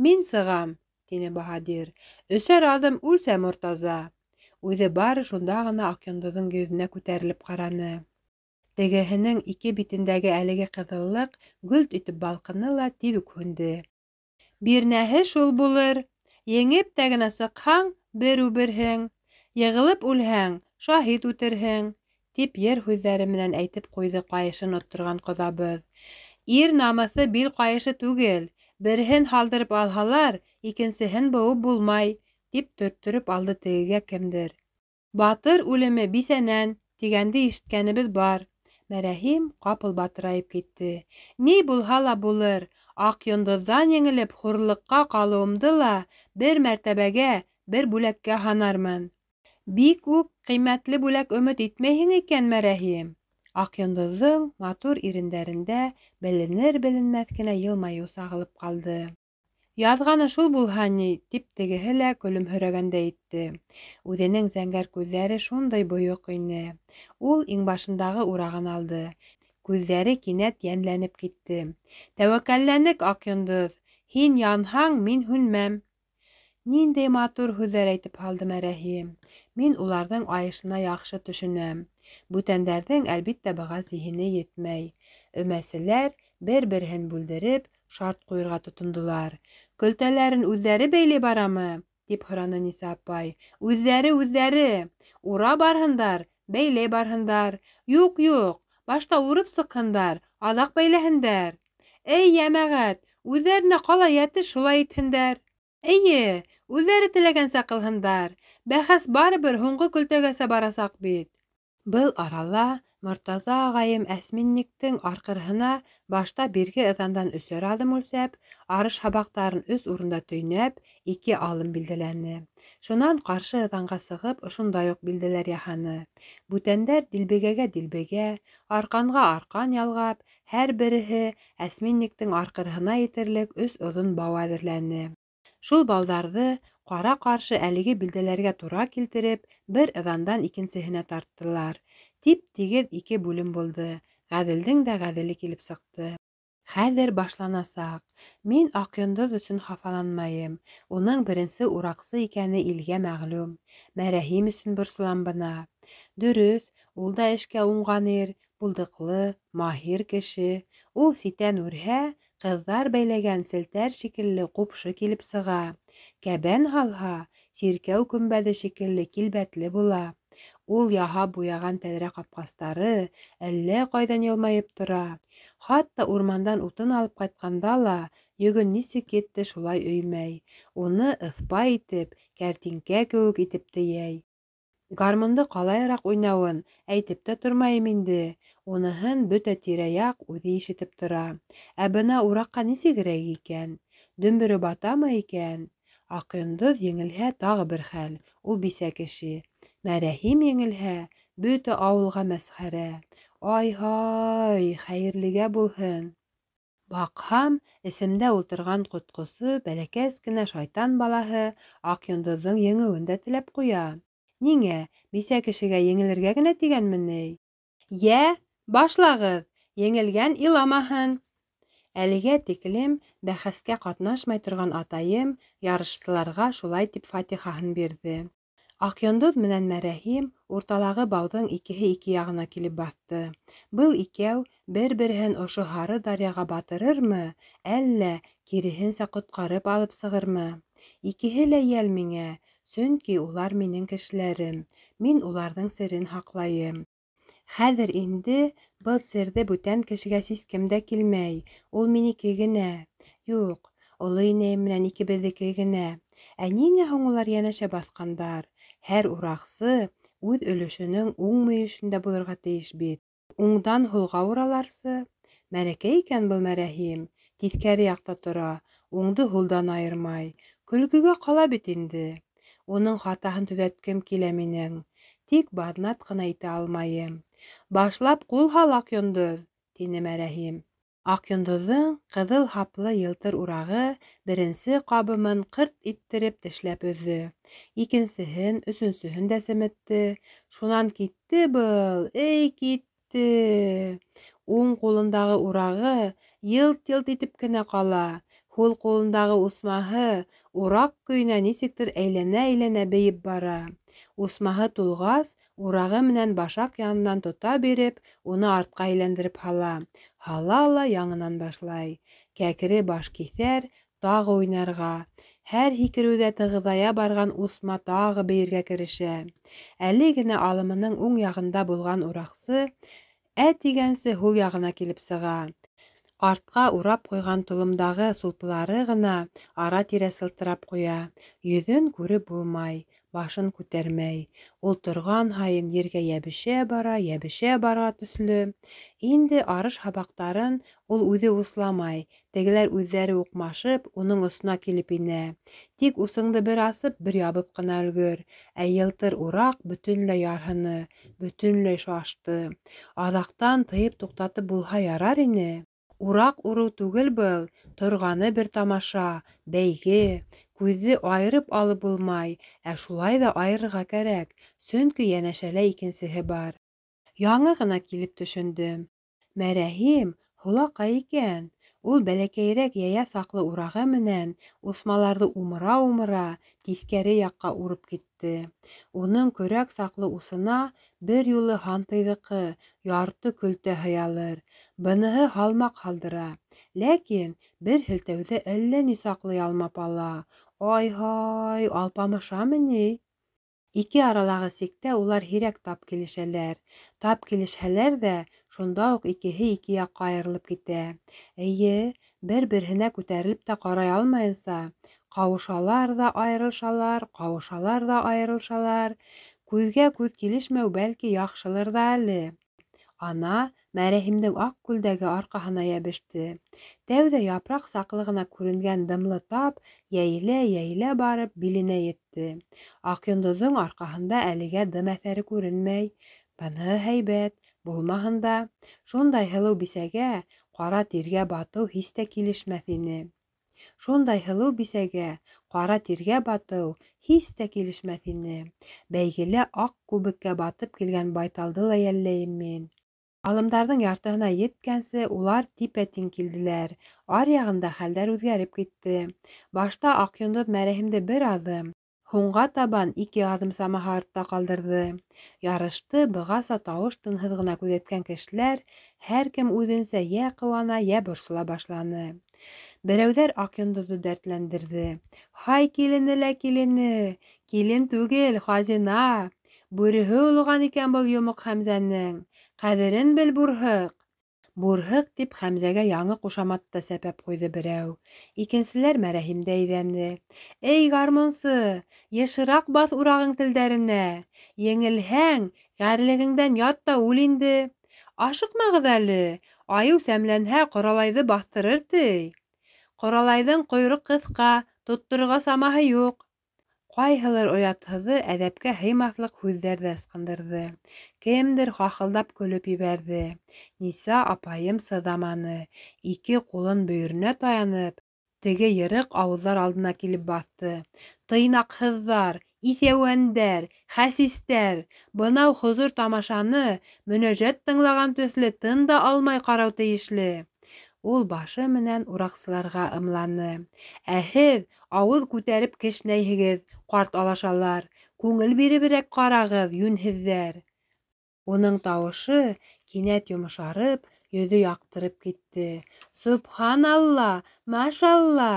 Мин сығам, тине баһадир. Өсәр аҙым үлсә Мортаза. Үҙе бары шунда ғына Аҡйондоҙҙоң йөҙөнә күтәрелеп ҡараны. Тегеһенең ике битендәге әлеге ҡыҙыллыҡ гөлт итеп балҡыны ла тиҙ үк һүнде. Бирнәһе шул булыр. Еңеп тә генә сыҡһаң, бер үберһең. Йығылып үлһәң, шаһит үтерһең, тип ер һүҙҙәре менән әйтеп ҡуйҙы ҡайышын отторған ҡоҙабыҙ. Ир намыҫы бил ҡайышы түгел, береһен һалдырып алһалар, икенсеһен быуып булмай, тип төрттөрөп алды тегегә кемдер. Батыр үлеме бисәнән, тигәнде ишеткәнебеҙ бар. Мәрәһим ҡапыл батырайып китте. Ни булһа ла булыр, Аҡйондоҙҙан еңелеп хурлыҡҡа ҡалыуымды ла бер мәртәбәгә, бер бүләккә һанармын. Бик үк ҡиммәтле бүләк өмөт итмәйһең икән, Мәрәһим. Аҡйондоҙҙоң матур ирендәрендә беленер-беленмәҫ кенә йылмайыу сағылып ҡалды. Яҙғаны шул булһа ни, тип тегеһе лә көлөмһөрәгәндәй итте. Үҙенең зәңгәр күҙҙәре шундай бойоҡ ине. Ул иңбашындағы урағын алды. Күҙҙәре кинәт йәнләнеп китте. Тәүәккәлләнек, Аҡйондоҙ. Һин янһаң, мин һүнмәм. Ниндәй матур һүҙҙәр әйтеп һалды Мәрәһим. Мин уларҙың айышына яҡшы төшөнәм. Бүтәндәрҙең, әлбиттә, быға зиһене етмәй. Өмәселәр бер-береһен бүлдереп, шарт ҡуйырға тотондолар. Көлтәләрен үҙҙәре бәйләй барамы? Тип һораны Ниса апай. Үҙҙәре, үҙҙәре. Ура барһындар, бәйләй барһындар. Юҡ, юҡ. Башта урып сыҡһындар, аҙаҡ бәйләһендәр. Эй, йәмәғәт, үҙҙәренә ҡалай йәтеш, шулай итһендәр. Эйе, үҙҙәре теләгәнсә ҡылһындар. Бәхәс барыбер һуңғы көлтәгәсә барасаҡ бит. Был арала Мортаза ағайым әсминниктең арҡырыһына башта бирге ыҙандан өсәр аҙым үлсәп, арыш һабаҡтарын өс урында төйнәп, ике алым билдәләне. Шунан ҡаршы ыҙанға сығып, ошондай уҡ билдәләр яһаны. Бүтәндәр дилбегәгә дилбегә, арҡанға арҡан ялғап, һәр береһе әсминниктең арҡырыһына етерлек өс оҙон бау әҙерләне. Шул бауҙарҙы ҡара-ҡаршы әлеге билдәләргә тура килтереп, бер ыҙандан икенсеһенә тарттылар. Тип-тигеҙ ике бүлем булды. Ғәҙелдең дә ғәҙеле килеп сыҡты. Хәҙер башланасаҡ. Мин Аҡйондоҙ өсөн хафаланмайым. Уның беренсе ураҡсы икәне илгә мәғлүм. Мәрәһим өсөн борсолам бына. Дөрөҫ, ул да эшкә уңған ир, булдыҡлы, маһир кеше. Ул ситән үрһә, ҡыҙҙар бәйләгән селтәр шикелле ҡупшы килеп сыға. Кәбән һалһа, сиркәү көмбәҙе шикелле килбәтле була. Ул яһап буяған тәҙрә ҡапҡастары әллә ҡайҙан йылмайып тора. Хатта урмандан утын алып ҡайтҡанда ла йөгөн нисек етте шулай өймәй. Уны ыҫпай итеп, кәртинкә кеүек итеп тейәй. Гармунды ҡалайыраҡ уйнауын әйтеп тә тормайым инде. Уныһын бөтә тирә-яҡ үҙе ишетеп тора. Ә бына ураҡҡа нисегерәк икән? Дөмбөрө батамы икән? Аҡйондоҙ еңелһә тағы бер хәл, ул бисә кеше. Мәрәһим еңелһә, бөтә ауылға мәсхәрә. Ай-һай, хәйерлегә булһын. Баҡһам, эсемдә ултырған ҡотҡосо бәләкәс кенә шайтан балаһы Аҡйондоҙҙоң еңеүен дә теләп ҡуя. Ниңә, бисә кешегә еңелергә генә тигәнме ни? Йә, башлағыҙ, еңелгән иламаһын. Әлегә тиклем бәхәскә ҡатнашмай торған атайым ярышсыларға шулай тип фатихаһын бирҙе. Аҡйондоҙ менән Мәрәһим урталағы бауҙың икеһе ике яғына килеп баҫты. Был икәү бер-береһен ошо һары даръяға батырырмы, әллә киреһенсә ҡотҡарып алып сығырмы? Икеһе лә йәл миңә, сөнки улар минең кешеләрем, мин уларҙың серен һаҡлайым. Хәҙер инде был серҙе бүтән кешегә сискем дә килмәй, ул минеке генә. Юҡ, оло инәйем менән икебеҙҙеке генә. Ә ниңә һуң улар йәнәшә баҫҡандар? Һәр ураҡсы үҙ өлөшөнөң уң мөйөшөндә булырға тейеш бит. Уңдан һулға ураларсы. Мәрәкә икән был Мәрәһим, тиҫкәре яҡта тора, уңды һулдан айырмай. Көлкөгә ҡала бит инде. Уның хатаһын төҙәткем килә минең. Тик баҙнат ҡына итә алмайым. Башлап ҡул һал, Аҡйондоҙ, тине Мәрәһим. Аҡйондоҙҙоң ҡыҙыл һаплы йылтыр урағы беренсе ҡабымын ҡырт иттереп тешләп өҙҙө. Икенсеһен, өсөнсөһөн дә семетте. Шунан китте был, эй, китте. Уң ҡулындағы урағы йылт-йылт итеп кенә ҡала. Һул ҡулындағы усмаһы ураҡ көйөнә нисектер әйләнә-әйләнә бейеп бара. Усмаһы тулғас, урағы менән башаҡ янынан тота биреп, уны артҡа әйләндереп һала. Һала ла яңынан башлай. Кәкре баш киҫәр, тағы уйнарға. Һәр һикереүҙә тығыҙая барған усма тағы бейергә керешә. Әле генә алымының уң яғында булған ураҡсы ә тигәнсе һул яғына килеп сыға. Артҡа урап ҡуйған толомдағы сулпылары ғына ара-тирә сылтырап ҡуя. Йөҙөн күреп булмай, башын күтәрмәй. Ул торған һайын ергә йәбешә бара, йәбешә бара төҫлө. Инде арыш һабаҡтарын ул үҙе усламай, тегеләр үҙҙәре уҡмашып, уның осона килеп инә. Тик усыңды бер асып, бер ябып ҡына өлгөр. Ә йылтыр ураҡ бөтөнләй ярһыны, бөтөнләй шашты. Аҙаҡтан тыйып туҡтатып булһа ярар ине. Ураҡ урыу түгел был, торғаны бер тамаша, бәйге. Күҙҙе айырып алып булмай, ә шулай ҙа айырырға кәрәк, сөнки йәнәшәлә икенсеһе бар. Яңы ғына килеп төшөндөм. Мәрәһим һулаҡай икән. Ул бәләкәйерәк йәйә саҡлы урағы менән усмаларҙы умыра-умыра тиҫкәре яҡҡа урып китте. Уның көрәк саҡлы усына бер юлы һантыйҙыҡы ярты көлтә һыялыр. Быныһы һалмаҡ һалдыра. Ләкин бер һелтәүҙә әллә ни саҡлы ялмап ала. Ай-һай, алпамышамы ни? Ике аралағы сиктә улар һирәк тап килешәләр. Тап килешһәләр ҙә, шунда уҡ икеһе ике яҡҡа айырылып китә. Эйе, бер-береһенә күтәрелеп тә ҡарай алмайынса, ҡауышалар ҙа айырылышалар, ҡауышалар ҙа айырылышалар. Күҙгә күҙ килешмәү бәлки яҡшылыр ҙа әле. Ана, Мәрәһимдең аҡ күлдәге арҡаһына йәбеште. Тәүҙә япраҡ саҡлы ғына күренгән дымлы тап йәйелә-йәйелә барып биленә етте. Аҡйондоҙҙоң арҡаһында әлегә дым әҫәре күренмәй. Быныһы һәйбәт, булмаһын да. Шундай һылыу бисәгә ҡара тиргә батыу һис тә килешмәҫ ине. Шундай һылыу бисәгә ҡара тиргә батыу һис тә килешмәҫ ине. Бәйгелә аҡ күбеккә батып килгән байталды ла йәлләйем мин. Алымдарҙың яртыһына еткәнсе улар типә-тиң килделәр. Аръяғында хәлдәр үҙгәреп китте. Башта Аҡйондоҙ Мәрәһимде бер аҙым, һуңға табан ике аҙым самаһы артта ҡалдырҙы. Ярышты бығаса тауыш-тынһыҙ ғына күҙәткән кешеләр һәр кем үҙенсә йә ҡыуана, йә борсола башланы. Берәүҙәр Аҡйондоҙҙо дәртләндерҙе. «Һай, килене лә килене! Килен түгел, хазина! Бүреһе олоған икән был йомоҡ Хәмзәнең! Ҡәҙерен бел, бурһыҡ!» Бурһыҡ тип Хәмзәгә яңы ҡушамат та сәпәп ҡуйҙы берәү. Икенселәр Мәрәһимде әйҙәне. «Эй, гармунсы, йышыраҡ баҫ урағың телдәренә! Еңелһәң, ғәрлегеңдән ят та үл инде! Ашыҡмағыҙ әле, айыу сәмләнһә, ҡоралайҙы баҫтырыр, ти. Ҡоралайҙың ҡойроҡ ҡыҫҡа, тотторорға самаһы юҡ». Ҡайһылыр оятһыҙы әҙәпкә һыймаҫлыҡ һүҙҙәр ҙә ысҡындырҙы. Кемдер хахылдап көлөп ебәрҙе. Ниса апайым сыҙаманы. Ике ҡулын бөйөрөнә таянып, теге йырыҡ ауыҙҙар алдына килеп баҫты. «Тыйнаҡһыҙҙар, иҫәүәндәр, хәсистәр! Бынау хозур тамашаны мөнәжәт тыңлаған төҫлө тын да алмай ҡарау тейешле!» Ул башы менән ураҡсыларға ымланы. «Ә һеҙ ауыҙ күтәреп кешнәйһегеҙ, ҡарт алашалар! Күңел биреберәк ҡарағыҙ, йүнһеҙҙәр!» Уның тауышы кинәт йомшарып, йөҙө яҡтырып китте. «Субханалла, машалла,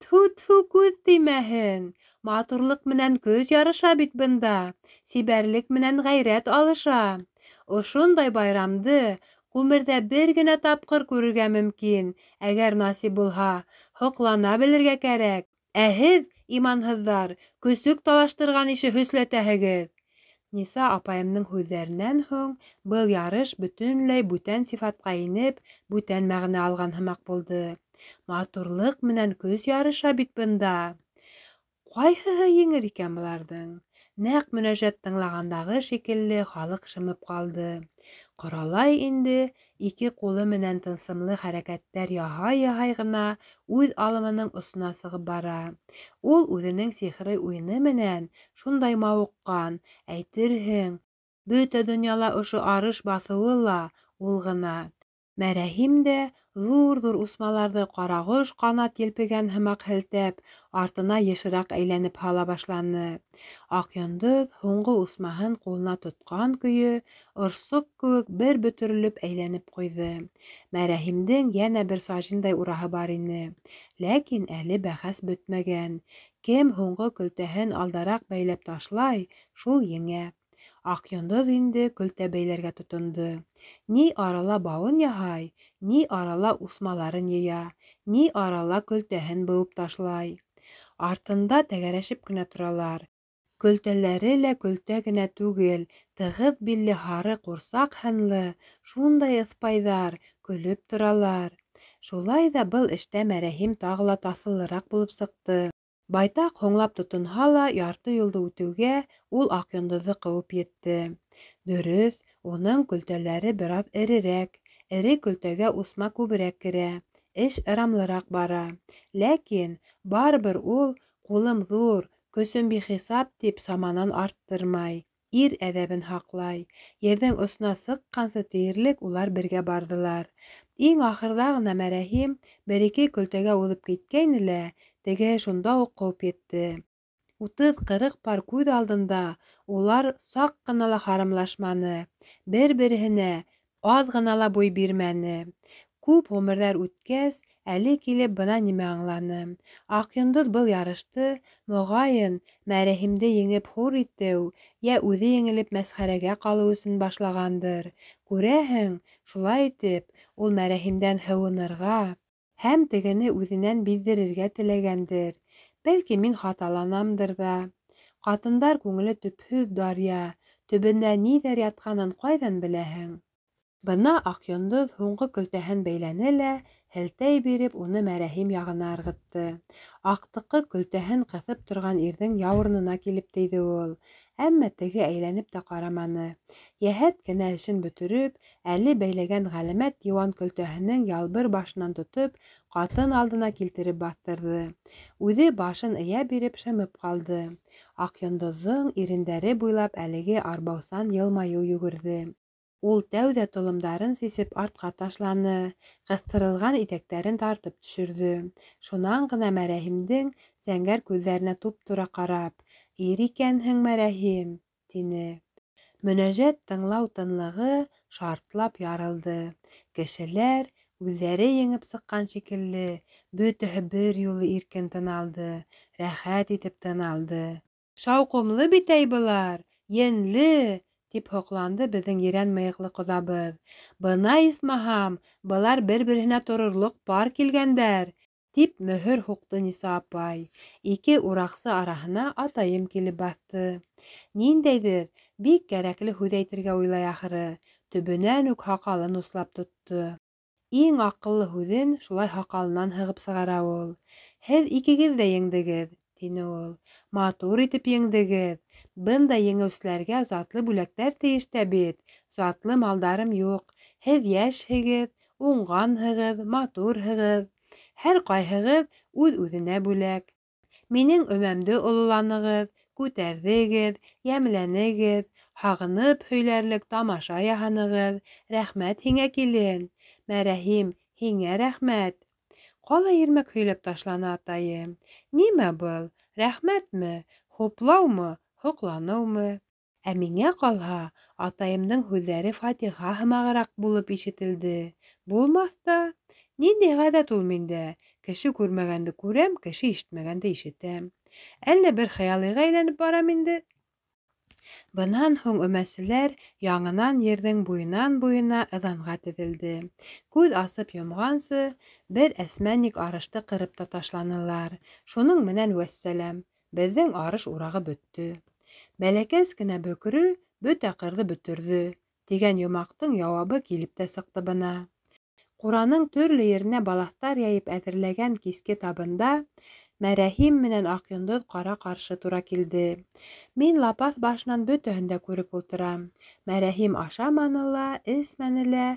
тфү-тфү, күҙ теймәһен! Матурлыҡ менән көс ярыша бит бында, сибәрлек менән ғәйрәт алыша. Ошондай байрамды ғүмерҙә бер генә тапҡыр күрергә мөмкин, әгәр насип булһа, һоҡлана белергә кәрәк. Ә һеҙ, иманһыҙҙар, көсөк талаштырған ише һөсләтәһегеҙ!» Ниса апайымдың һүҙҙәренән һуң был ярыш бөтөнләй бүтән сифатҡа инеп, бүтән мәғәнә алған һымаҡ булды. Матурлыҡ менән көс ярыша бит бында. Ҡайһыһы еңер икән быларҙың? Нәҡ мөнәжәт тыңлағандағы шикелле халыҡ шымып ҡалды. Ҡоралай инде ике ҡулы менән тылсымлы хәрәкәттәр яһай-яһай ғына үҙ алымының осона сығып бара. Ул үҙенең сихри уйыны менән шундай мауыҡҡан, әйтерһең, бөтә донъяла ошо арыш баҫыуы ла ул ғына. Мәрәһим дә ҙур-ҙур усмаларҙы ҡарағош ҡанат елпегән һымаҡ һелтәп, артына йышыраҡ әйләнеп һала башланы. Аҡйондоҙ һуңғы усмаһын ҡулына тотҡан көйө орсоҡ кеүек бер бөтөрөлөп әйләнеп ҡуйҙы. Мәрәһимдең йәнә бер сажиндай ураһы бар ине. Ләкин әле бәхәс бөтмәгән. Кем һуңғы көлтәһен алдараҡ бәйләп ташлай, шул еңә. Аҡйондоҙ инде көлтә бәйләргә тотондо. Ни арала бауын яһай, ни арала усмаларын йыя, ни арала көлтәһен быуып ташлай. Артында тәгәрәшеп кенә торалар. Көлтәләре лә көлтә генә түгел, тығыҙ билле һары ҡурсаҡ һынлы, шундай ыҫпайҙар, көлөп торалар. Шулай ҙа был эштә Мәрәһим тағы ла таҫыллыраҡ булып сыҡты. Байтаҡ һуңлап тотонһа ла, ярты юлды үтеүгә ул Аҡйондоҙҙо ҡыуып етте. Дөрөҫ, уның көлтәләре бер аҙ эрерәк, эре көлтәгә усма күберәк керә, эш ырамлыраҡ бара. Ләкин барыбер ул «ҡулым ҙур, көсөм бихисап» тип саманан арттырмай, ир әҙәбен һаҡлай. Ерҙең осона сыҡҡансы тиерлек улар бергә барҙылар. Иң ахырҙа ғына Мәрәһим бер-ике көлтәгә уҙып киткәйне лә, тегеһе шунда уҡ ҡыуып етте. 30-40 пар күҙ алдында улар саҡ ҡына ла харамлашманы, бер-береһенә аҙ ғына ла буй бирмәне. Күп ғүмерҙәр үткәс, Әле килеп бына нимә аңланым. Аҡйондоҙ был ярышты, моғайын, Мәрәһимде еңеп хур итеү, йә үҙе еңелеп мәсхәрәгә ҡалыу өсөн башлағандыр. Күрәһең, шулай итеп, ул Мәрәһимдән һыуынырға һәм тегене үҙенән биҙҙерергә теләгәндер. Бәлки, мин хаталанамдыр ҙа. Ҡатындар күңеле төпһөҙ даръя, төбөндә ниҙәр ятҡанын ҡайҙан беләһең? Бына Аҡйондоҙ һуңғы көлтәһен бәйләне лә, һелтәй биреп, уны Мәрәһим яғына ырғытты. Аҡтыҡы көлтәһен ҡыҫып торған ирҙең яурынына килеп тейҙе ул. Әммә теге әйләнеп тә ҡараманы. Йәһәт кенә эшен бөтөрөп, әле бәйләгән ғәләмәт йыуан көлтәһенең ялбыр башынан тотоп, ҡатын алдына килтереп баҫтырҙы. Үҙе башын эйә биреп шымып ҡалды. Аҡйондоҙҙоң ирендәре буйлап әлеге арбаусан йылмайыу йүгерҙе. Ул тәүҙә толомдарын сисеп артҡа ташланы, ҡыҫтырылған итәктәрен тартып төшөрҙө. Шунан ғына Мәрәһимдең зәңгәр күҙҙәренә туп-тура ҡарап, «Ир икәнһең, Мәрәһим!» тине. Мөнәжәт тыңлау тынлығы шартлап ярылды. Кешеләр, үҙҙәре еңеп сыҡҡан шикелле, бөтәһе бер юлы иркен тын алды, рәхәт итеп тын алды. «Шауҡомло бит әй былар! Енле!» тип һоҡланды беҙҙең ерән мыйыҡлы ҡоҙабыҙ. «Бына, исмаһам, былар бер-береһенә торорлоҡ пар килгәндәр!» тип мөһөр һуҡты Ниса апай. Ике ураҡсы араһына атайым килеп баҫты. Ниндәйҙер бик кәрәкле һүҙ әйтергә уйлай ахыры, төбөнән үк һаҡалын услап тотто. Иң аҡыллы һүҙен шулай һаҡалынан һығып сығара ул. «Һеҙ икегеҙ ҙә еңдегеҙ», тине ул. «Матур итеп еңдегеҙ. Бындай еңеүселәргә затлы бүләктәр тейеш тә бит. Затлы малдарым юҡ. Һеҙ йәшһегеҙ, уңғанһығыҙ, матурһығыҙ. Һәр ҡайһығыҙ үҙ-үҙенә бүләк. Минең өмәмде ололанығыҙ, күтәрҙегеҙ, йәмләнегеҙ, һағынып һөйләрлек тамаша яһанығыҙ. Рәхмәт һиңә, килен. Мәрәһим, һиңә рәхмәт». Ҡалай ирмәк һөйләп ташланы атайым. Нимә был? Рәхмәтме? Хуплаумы? Һоҡланыумы? Ә миңә ҡалһа, атайымдың һүҙҙәре фатиха һымағыраҡ булып ишетелде. Булмаҫ та. Ниндәй ғәҙәт ул миндә? Кеше күрмәгәнде күрәм, кеше ишетмәгәнде ишетәм. Әллә бер хыялыйға әйләнеп барам инде? Бынан һуң өмәселәр яңынан ерҙең буйынан-буйына ыҙанға теҙелде. Күҙ асып йомғансы, бер әсмәник арышты ҡырып та ташланылар. Шуның менән вәссәләм, беҙҙең арыш урағы бөттө. Бәләкәс кенә бөкрө бөтә ҡырҙы бөтөрҙө, тигән йомаҡтың яуабы килеп тә сыҡты бына. Ҡураның төрлө еренә балаҫтар йәйеп әҙерләгән киске табында Мәрәһим менән Аҡйондоҙ ҡара-ҡаршы тура килде. Мин лапаҫ башынан бөтәһен дә күреп ултырам. Мәрәһим ашаманы ла, эсмәне лә,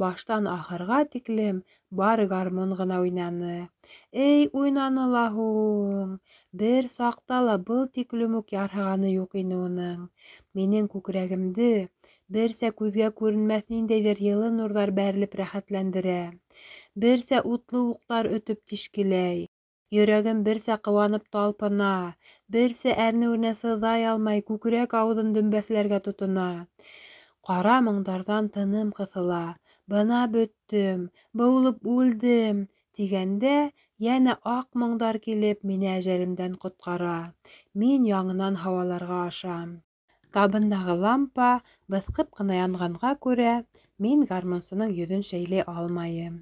баштан ахырға тиклем бары гармун ғына уйнаны. Эй, уйнаны ла һуң! Бер саҡта ла был тиклем үк ярһығаны юҡ ине уның. Минең күкрәгемде берсә күҙгә күренмәҫ ниндәйҙер йылы нурҙар бәрелеп рәхәтләндерә, берсә утлы уҡтар өтөп тишкеләй. Йөрәгем берсә ҡыуанып талпына, берсә әрнеүенә сыҙай алмай күкрәк ауыҙын дөмбәҫләргә тотона. Ҡара моңдарҙан тыным ҡыҫыла. Бына бөттөм, быуылып үлдем, тигәндә йәнә аҡ моңдар килеп мине әжәлемдән ҡотҡара. Мин яңынан һауаларға ашам. Табындағы лампа быҫҡып ҡына янғанға күрә, мин гармунсының йөҙөн шәйләй алмайым.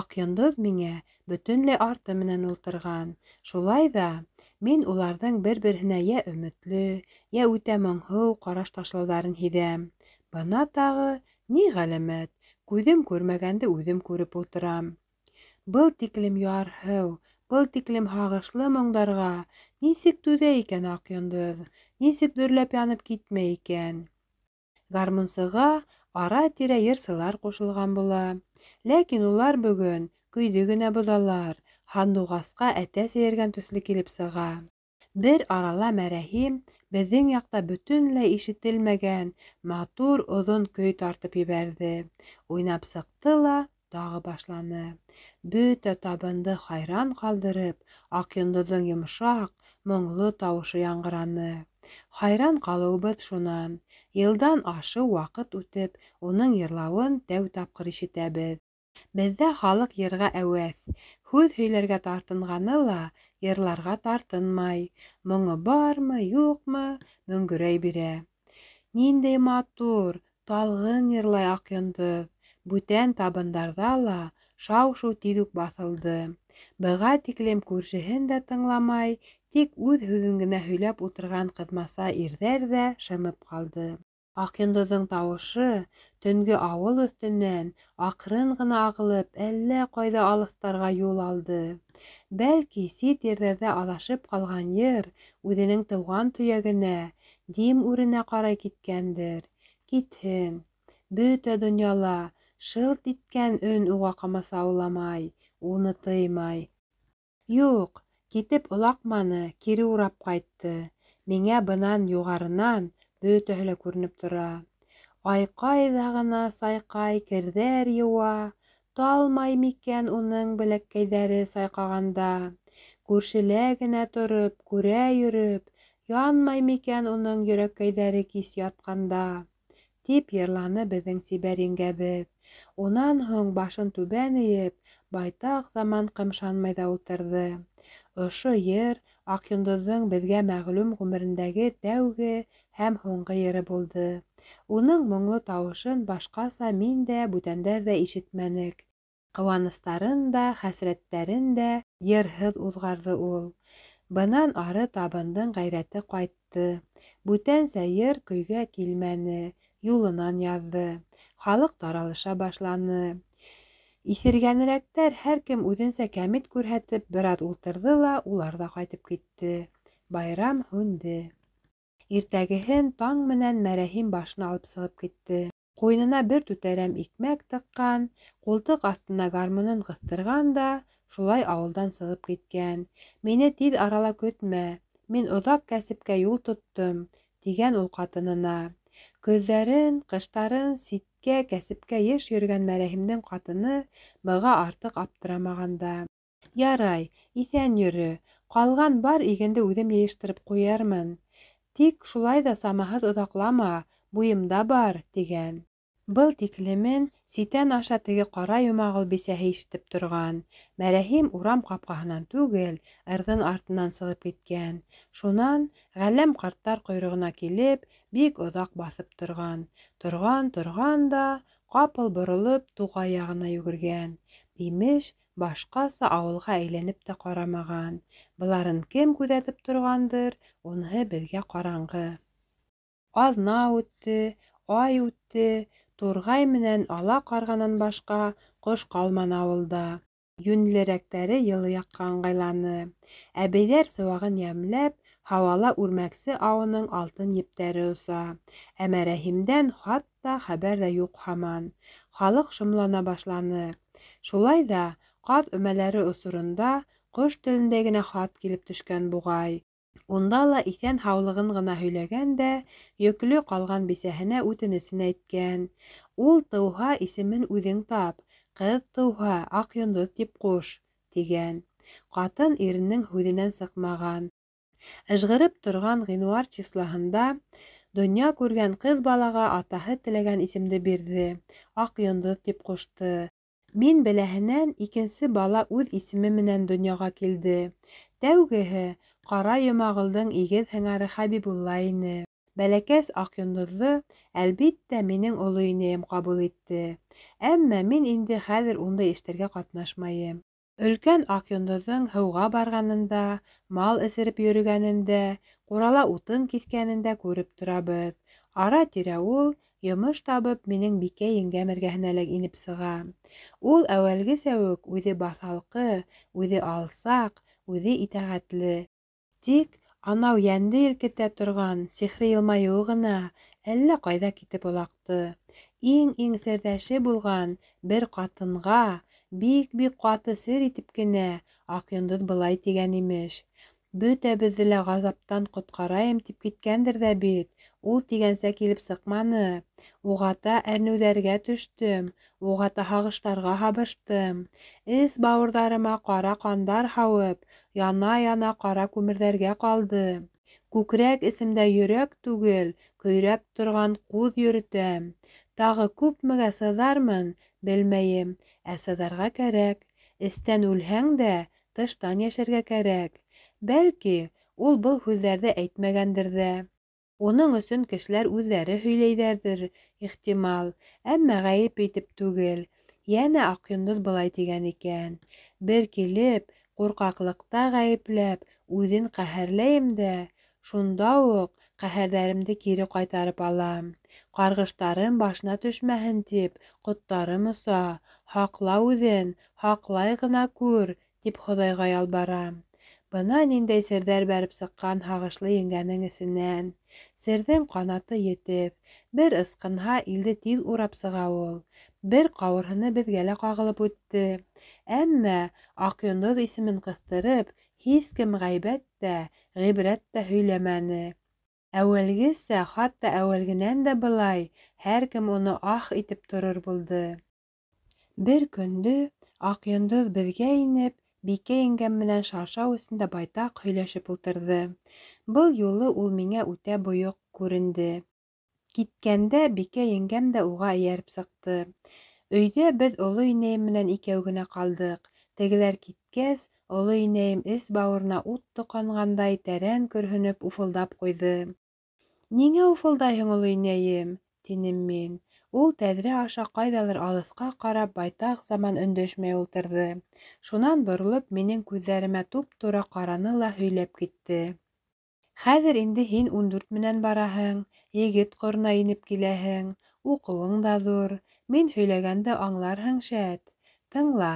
Аҡйондоҙ миңә бөтөнләй арты менән ултырған. Шулай ҙа мин уларҙың бер-береһенә йә өмөтлө, йә үтә моңһоу ҡараш ташлауҙарын һиҙәм. Бына тағы ни ғәләмәт, күҙем күрмәгәнде үҙем күреп ултырам. Был тиклем ярһыу, был тиклем һағышлы моңдарға нисек түҙә икән Аҡйондоҙ, нисек дөрләп янып китмәй икән? Гармунсыға ара-тирә йырсылар ҡушылған була. Ләкин улар бөгөн көйҙө генә боҙалар, һандуғасҡа әтәс эйәргән төҫлө килеп сыға. Бер арала Мәрәһим беҙҙең яҡта бөтөнләй ишетелмәгән матур оҙон көй тартып ебәрҙе. Уйнап сыҡты ла тағы башланы. Бөтә табынды хайран ҡалдырып, Аҡйондоҙҙоң йомшаҡ, моңло тауышы яңғыраны. Хайран ҡалыуыбыҙ шунан. Йылдан ашыу ваҡыт үтеп, уның йырлауын тәү тапҡыр ишетәбеҙ. Беҙҙә халыҡ йырға әүәҫ. Һүҙ һөйләргә тартынғаны ла, йырларға тартынмай. Моңо бармы, юҡмы, мөңгөрәй бирә. Ниндәй матур, талғын йырлай Аҡйондоҙ. Бүтән табындарҙа ла шау-шыу тиҙ үк баҫылды. Быға тиклем күршеһен дә тыңламай, тик үҙ һүҙен генә һөйләп ултырған ҡыҙмаса ирҙәр ҙә шымып ҡалды. Аҡйондоҙҙоң тауышы төнгө ауыл өҫтөнән аҡрын ғына ағылып, әллә ҡайҙа алыҫтарға юл алды. Бәлки, сит ерҙәрҙә аҙашып ҡалған йыр үҙенең тыуған төйәгенә, Дим үренә ҡарай киткәндер. Китһен. Бөтә донъяла шылт иткән өн уға ҡамасауламай, уны тыймай. Юҡ, китеп олаҡманы, кире урап ҡайтты. Миңә бынан юғарынан бөтәһе лә күренеп тора. Ай ҡайҙа ғына сайҡай, керҙәр йыуа, талмай микән уның беләккәйҙәре сайҡағанда? Күршелә генә тороп, күрә йөрөп, янмай микән уның йөрәккәйҙәре кис ятҡанда? Тип йырланы беҙҙең сибәр еңгәбеҙ. Унан һуң башын түбән эйеп, байтаҡ заман ҡымшанмай ҙа ултырҙы. Ошо йыр Аҡйондоҙҙоң беҙгә мәғлүм ғүмерендәге тәүге һәм һуңғы йыры булды. Уның моңло тауышын башҡаса мин дә, бүтәндәр ҙә ишетмәнек. Ҡыуаныстарын да, хәсрәттәрен дә йырһыҙ уҙғарҙы ул. Бынан ары табындың ғәйрәте ҡайтты. Бүтәнсә йыр көйгә килмәне, юлынан яҙҙы. Халыҡ таралыша башланы. Иҫергәнерәктәр һәр кем үҙенсә кәмит күрһәтеп бер аҙ ултырҙы ла, улар ҙа ҡайтып китте. Байрам һүнде. Иртәгеһен таң менән Мәрәһим башын алып сығып китте. Ҡуйынына бер түтәрәм икмәк тыҡҡан, ҡултыҡ аҫтына гармунын ҡыҫтырған да, шулай ауылдан сығып киткән. Мине тиҙ арала көтмә, мин оҙаҡ кәсепкә юл тоттом, тигән ул ҡатынына. Көҙҙәрен, ҡыштарын ситкә кәсепкә йыш йөрөгән Мәрәһимдең ҡатыны быға артыҡ аптырамаған да. Ярай, иҫән йөрө, ҡалған бар игенде үҙем йыйыштырып ҡуйырмын. Тик шулай ҙа самаһыҙ оҙаҡлама, буйымда бар, тигән. Был тиклемен ситән аша теге Ҡара Йомағол бисәһе ишетеп торған. Мәрәһим урам ҡапҡаһынан түгел, ырҙын артынан сығып киткән. Шунан Ғәлләм ҡарттар ҡойроғона килеп, бик оҙаҡ баҫып торған. Торған, торған да, ҡапыл боролоп, туғай яғына йүгергән. Имеш, башҡаса ауылға әйләнеп тә ҡарамаған. Быларын кем күҙәтеп торғандыр, уныһы беҙгә ҡараңғы. Аҙна үтте, ай үтте, турғай менән ала ҡарғанан башҡа ҡош ҡалманы ауылда. Йүнлерәктәре йылы яҡҡа ыңғайланы. Әбейҙәр сыуағын йәмләп, һауала үрмәксе ауының алтын ептәре оса. Ә Мәрәһимдән хат та, хәбәр ҙә юҡ һаман. Халыҡ шомлана башланы. Шулай ҙа ҡаҙ өмәләре осоронда ҡош телендә генә хат килеп төшкән буғай. Унда ла иҫән-һаулығын ғына һөйләгән дә, йөклө ҡалған бисәһенә үтенесен әйткән. Ул тыуһа исемен үҙең тап, ҡыҙ тыуһа Аҡйондоҙ тип ҡуш, тигән. Ҡатын иренең һүҙенән сыҡмаған. Ыжғырып торған ғинуар числоһында донъя күргән ҡыҙ балаға атаһы теләгән исемде бирҙе, Аҡйондоҙ тип ҡушты. Мин беләһенән икенсе бала үҙ исеме менән донъяға килде. Тәүгеһе Ҡара Йомағолдоң игеҙ һыңары Хәбибулла ине. Бәләкәс Аҡйондоҙҙо, әлбиттә, минең оло инәйем ҡабул итте. Әммә мин инде хәҙер ундай эштәргә ҡатнашмайым. Өлкән Аҡйондоҙҙоң һыуға барғанын да, мал эсереп йөрөгәнен дә, ҡурала утын киҫкәнен дә күреп торабыҙ. Ара-тирә ул, йомош табып, минең Бикә еңгәм эргәһенә лә инеп сыға. Ул әүәлгесә үк үҙе баҫалҡы, үҙе алсаҡ, үҙе итәғәтле. Тик анау йәнде елкетә торған сихри йылмайыуы ғына әллә ҡайҙа китеп олаҡты. Иң-иң серҙәше булған бер ҡатынға бик-бик ҡаты сер итеп кенә Аҡйондоҙ былай тигән имеш: Бөтәбеҙҙе лә ғазаптан ҡотҡарайым тип киткәндер ҙә бит, ул тигәнсә килеп сыҡманы. Уғата әрнеүҙәргә төштөм, уғата һағыштарға һабыштым. Эс бауырҙарыма ҡара ҡандар һауып, яна-яна ҡара күмерҙәргә ҡалды. Күкрәк эсемдә йөрәк түгел, көйрәп торған ҡуҙ йөрөтәм. Тағы күпмегә сыҙармын, белмәйем, ә сыҙарға кәрәк. Эстән үлһәң дә, тыштан йәшәргә кәрәк. Бәлки, ул был һүҙҙәрҙе әйтмәгәндер ҙә. Уның өсөн кешеләр үҙҙәре һөйләйҙәрҙер, ихтимал, әммә ғәйеп итеп түгел. Йәнә Аҡйондоҙ былай тигән икән: Бер килеп, ҡурҡаҡлыҡта ғәйепләп, үҙен ҡәһәрләйем дә, шунда уҡ ҡәһәрҙәремде кире ҡайтарып алам. Ҡарғыштарым башына төшмәһен тип, ҡоттарым оса, һаҡла үҙен, һаҡлай ғына күр, тип Хоҙайға ялбарам. Бына ниндәй серҙәр бәреп сыҡҡан һағышлы еңгәнең эсенән. Серҙең ҡанаты етеҙ, бер ысҡынһа, илде тиҙ урап сыға ул. Бер ҡауырһыны беҙгә лә ҡағылып үтте. Әммә Аҡйондоҙ исемен ҡыҫтырып, һис кем ғәйбәт тә, ғибрәт тә һөйләмәне. Әүәлгесә, хатта әүәлгенән дә былай, һәр кем уны ах итеп торор булды. Бер көндө Аҡйондоҙ беҙгә инеп, Бикә еңгәм менән шаршау эсендә байтаҡ һөйләшеп ултырҙы. Был юлы ул миңә үтә бойоҡ күренде. Киткәндә Бикә еңгәм дә уға эйәреп сыҡты. Өйҙә беҙ оло инәйем менән икәү генә ҡалдыҡ. Тегеләр киткәс, оло инәйем эс бауырына ут тоҡанғандай тәрән көрһөнөп уфылдап ҡуйҙы. Ниңә уфылдайһың, оло инәйем? тинем мин. Ул тәҙрә аша ҡайҙалыр алыҫҡа ҡарап байтаҡ заман өндәшмәй ултырҙы. Шунан боролоп, минең күҙҙәремә туп-тура ҡараны ла һөйләп китте. Хәҙер инде һин 14 менән бараһың, егет ҡорона инеп киләһең, уҡыуың да ҙур, мин һөйләгәнде аңларһың шәт. Тыңла,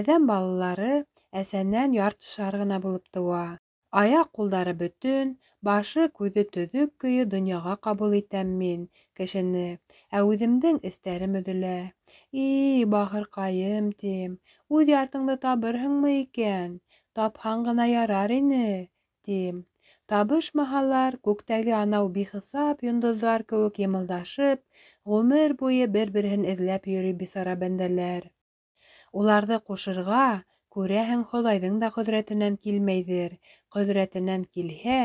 әҙәм балалары әсәнән яртышар ғына булып тыуа. Аяҡ-ҡулдары бөтөн, башы күҙе төҙөк көйө донъяға ҡабул итәм мин кешене, ә үҙемдең эстәрем өҙөлә. И, бахырҡайым, тим, үҙ яртыңды табырһыңмы икән? Тапһаң ғына ярар ине, тим. Табышмаһалар, күктәге анау бихисап йондоҙҙар кеүек йымылдашып, ғүмер буйы бер-береһен эҙләп йөрөй бисара бәндәләр. Уларҙы ҡушырға, күрәһең, Хоҙайҙың да ҡөҙрәтенән килмәйҙер. Ҡөҙрәтенән килһә,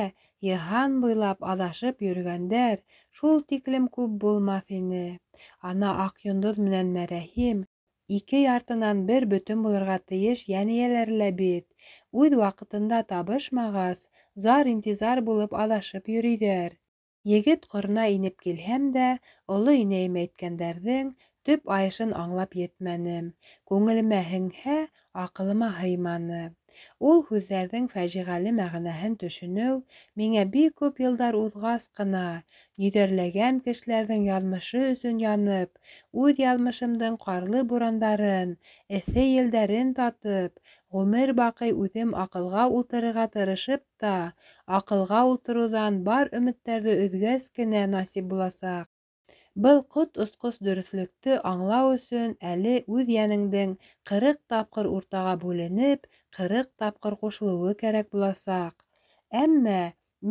йыһан буйлап аҙашып йөрөгәндәр шул тиклем күп булмаҫ ине. Ана Аҡйондоҙ менән Мәрәһим ике яртынан бер бөтөн булырға тейеш йән эйәләре лә бит. Үҙ ваҡытында табышмағас, зар-интизар булып аҙашып йөрөйҙәр. Егет ҡорона инеп килһәм дә, оло инәйем әйткәндәрҙең төп айышын аңлап етмәнем. Күңелемә һеңһә, аҡылыма һыйманы. Ул һүҙҙәрҙең фажиғәле мәғәнәһен төшөнөү миңә бик күп йылдар уҙғас ҡына, йөҙәрләгән кешеләрҙең яҙмышы өсөн янып, үҙ яҙмышымдың ҡарлы бурандарын, эҫе елдәрен татып, ғүмер баҡый үҙем аҡылға ултырырға тырышып та, аҡылға ултырыуҙан бар өмөттәрҙе өҙгәс кенә насип буласаҡ. Был ҡот осҡос дөрөҫлөктө аңлау өсөн әле үҙ йәнеңдең 40 тапҡыр уртаға бүленеп, 40 тапҡыр ҡушылыуы кәрәк буласаҡ. Әммә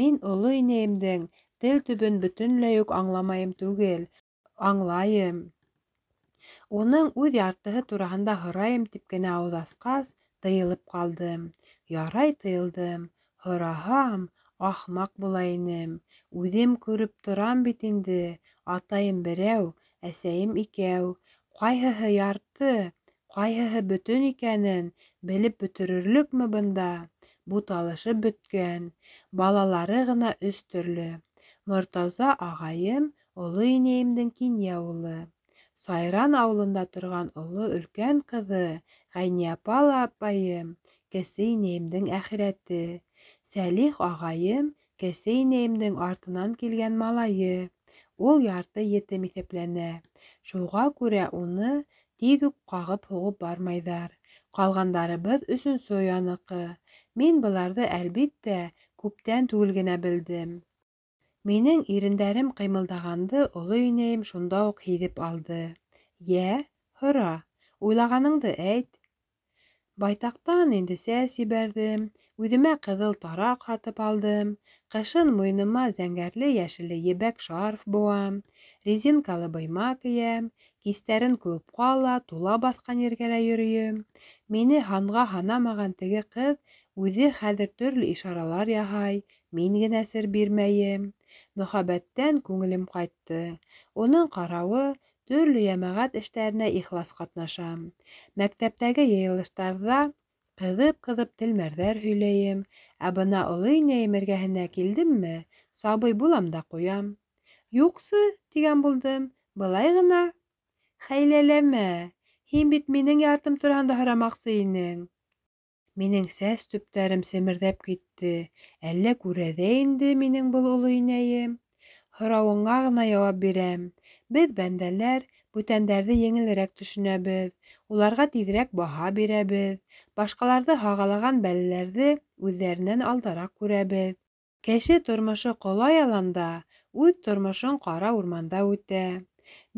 мин оло инәйемдең тел төбөн бөтөнләй үк аңламайым түгел, аңлайым. Уның үҙ яртыһы тураһында һорайым тип кенә ауыҙ асҡас, тыйылып ҡалдым. Ярай тыйылдым. Һораһам, ахмаҡ була инем. Үҙем күреп торам бит инде. Атайым берәү, әсәйем икәү. Ҡайһыһы ярты, ҡайһыһы бөтөн икәнен белеп бөтөрөрлөкмө бында? Буталышып бөткән. Балалары ғына өс төрлө. Мортаза ағайым оло инәйемдең кинйә улы. Сайран ауылында торған оло өлкән ҡыҙы Ғәйниапа ла апайым кесе инәйемдең әхирәте. Сәлих ағайым кесе инәйемдең артынан килгән малайы. Ул ярты етем иҫәпләнә. Шуға күрә уны тиҙ үк ҡағып һуғып бармайҙар. Ҡалғандарыбыҙ өсөнсө ояныҡы. Мин быларҙы, әлбиттә, күптән түгел генә белдем. Минең ирендәрем ҡыймылдағанды оло инәйем шунда уҡ һиҙеп алды. Йә, һора, уйлағаныңды әйт. Байтаҡтан инде сәс ебәрҙем, үҙемә ҡыҙыл тараҡ һатып алдым, ҡышын муйыныма зәңгәрле-йәшелле ебәк шарф быуам, резинкалы быйма кейәм, кистәрен клубҡа ла, тула баҫҡан ергә лә йөрөйөм. Мине һанға һанамаған теге ҡыҙ Үҙе хәҙер төрлө ишаралар яһай, мин генә сер бирмәйем. Мөхәббәттән күңелем ҡайтты. Уның ҡарауы, төрлө йәмәғәт эштәренә ихлас ҡатнашам. Мәктәптәге йыйылыштарҙа ҡыҙып-ҡыҙып телмәрҙәр һөйләйем. Ә бына оло инәйем эргәһенә килдемме, сабый булам да ҡуям. Юҡсы, тигән булдым, былай ғына. Хәйләләмә, һин бит минең яртым тураһында һорамаҡсы инең. Минең сәс төптәрем семерҙәп китте. Әллә күрә ҙә инде минең был оло инәйем. Һорауыңа ғына яуап бирәм. Беҙ, бәндәләр, бүтәндәрҙе еңелерәк төшөнәбеҙ, уларға тиҙерәк баһа бирәбеҙ, башҡаларҙы һағалаған бәләләрҙе үҙҙәренән алдараҡ күрәбеҙ. Кеше тормошо ҡола яланда, үҙ тормошоң ҡара урманда үтә.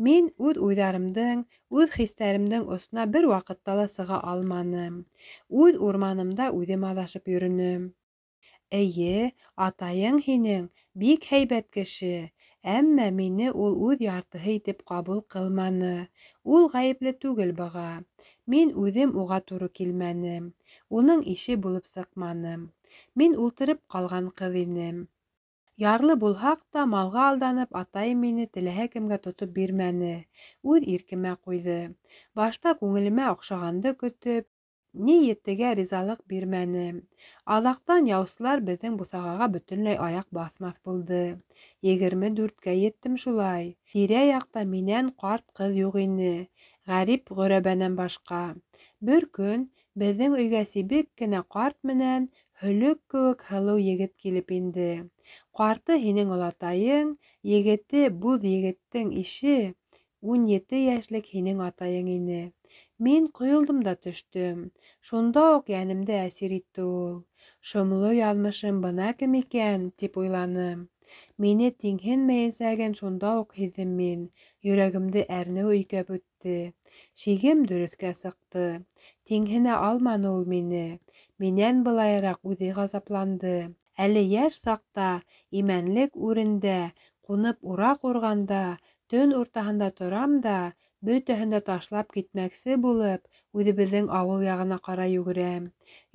Мин үҙ уйҙарымдың, үҙ хистәремдең осона бер ваҡытта ла сыға алманым. Үҙ урманымда үҙем аҙашып йөрөнөм. Эйе, атайың һинең бик һәйбәт кеше, әммә мине ул үҙ яртыһы итеп ҡабул ҡылманы. Ул ғәйепле түгел быға. Мин үҙем уға тура килмәнем. Уның ише булып сыҡманым. Мин ултырып ҡалған ҡыҙ инем. Ярлы булһаҡ та, малға алданып, атайым мине теләһә кемгә тотоп бирмәне, үҙ иркемә ҡуйҙы. Башта күңелемә оҡшағанды көтөп, ни етегә ризалыҡ бирмәне. Аҙаҡтан яусылар беҙҙең буҫағаға бөтөнләй аяҡ баҫмаҫ булды. 24-кә еттем шулай. Тирә-яҡта минән ҡарт ҡыҙ юҡ ине, ғәрип ғөрәбәнән башҡа. Бер көн беҙҙең өйгә сибек кенә ҡарт менән һөлөк кеүек һылыу егет килеп инде. Ҡарты һинең олатайың, егете буҙ егеттең ише, 17 йәшлек һинең атайың ине. Мин ҡойолдом да төштөм. Шунда уҡ йәнемде әсир итте ул. Шомло яҙмышым бына кем икән, тип уйланым. Мине тиңһенмәйәсәген шунда уҡ һиҙҙем мин. Йөрәгемде әрнеү өйкәп үтте. Шигем дөрөҫкә сыҡты. Тиңһенә алманы ул мине. Минән былайыраҡ үҙе ғазапланды. Әле йәш саҡта имәнлек үрендә ҡунып ураҡ урғанда, төн уртаһында торам да, бөтәһен дә ташлап китмәксе булып, үҙебеҙҙең ауыл яғына ҡарай йүгерәм.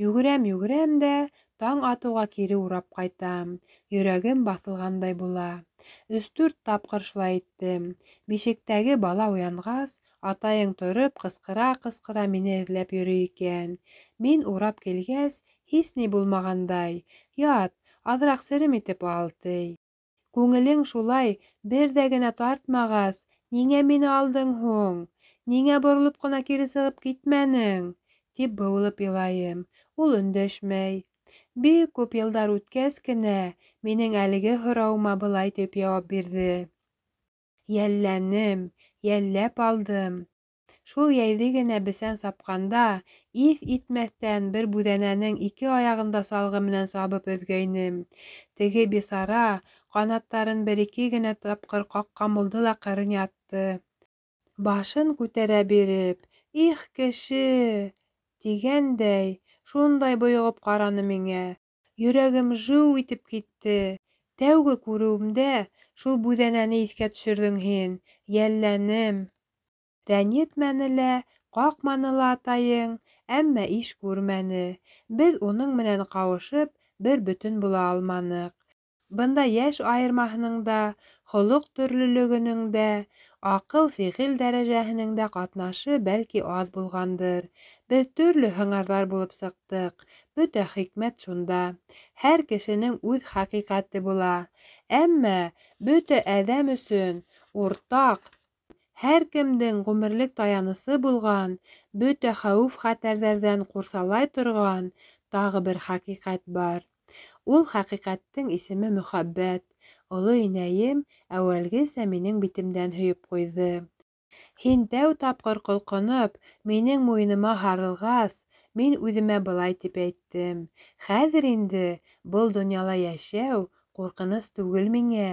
Йүгерәм, йүгерәм дә, таң атыуға кире урап ҡайтам. Йөрәгем баҫылғандай була. 3-4 тапҡыр шулай иттем. Бишектәге бала уянғас, атайың тороп, ҡысҡыра-ҡысҡыра мине эҙләп йөрөй икән. Мин урап килгәс, һис ни булмағандай, ят, аҙыраҡ серем итеп ал, ти. Күңелең шулай бер ҙә генә тартмағас, ниңә мине алдың һуң? Ниңә боролоп ҡына кире сығып китмәнең? Тип быуылып илайым. Ул өндәшмәй. Бик күп йылдар үткәс кенә минең әлеге һорауыма былай тип яуап бирҙе. Йәлләнем, йәлләп алдым. Шул йәйҙе генә бесән сапҡанда, иҫ итмәҫтән бер бүҙәнәнең ике аяғын да салғы менән сабып өҙгәйнем. Теге бисара ҡанаттарын бер-ике генә тапҡыр ҡаҡҡан булды ла ҡырын ятты. Башын күтәрә биреп, их, кеше, тигәндәй, шундай бойоғоп ҡараны миңә. Йөрәгем жыу итеп китте. Тәүге күреүемдә шул бүҙәнәне иҫкә төшөрҙөң һин, йәлләнем. Рәнйетмәне лә, ҡаҡманы ла атайың, әммә иш күрмәне. Беҙ уның менән ҡауышып, бер бөтөн була алманыҡ. Бында йәш айырмаһының да, холоҡ төрлөлөгөнөң дә, аҡыл-фиғел дәрәжәһенең дә ҡатнашы бәлки аҙ булғандыр. Беҙ төрлө һыңарҙар булып сыҡтыҡ. Бөтә хикмәт шунда. Һәр кешенең үҙ хәҡиҡәте була. Әммә бөтә әҙәм өсөн уртаҡ, һәр кемдең ғүмерлек таянысы булған, бөтә хәүеф-хәтәрҙәрҙән ҡурсалай торған тағы бер хәҡиҡәт бар. Ул хәҡиҡәттең исеме мөхәббәт. Оло инәйем әүәлгесә минең битемдән һөйөп ҡуйҙы. Һин тәү тапҡыр ҡолҡоноп, минең муйыныма һарылғас, мин үҙемә былай тип әйттем: хәҙер инде был донъяла йәшәү ҡурҡыныс түгел миңә.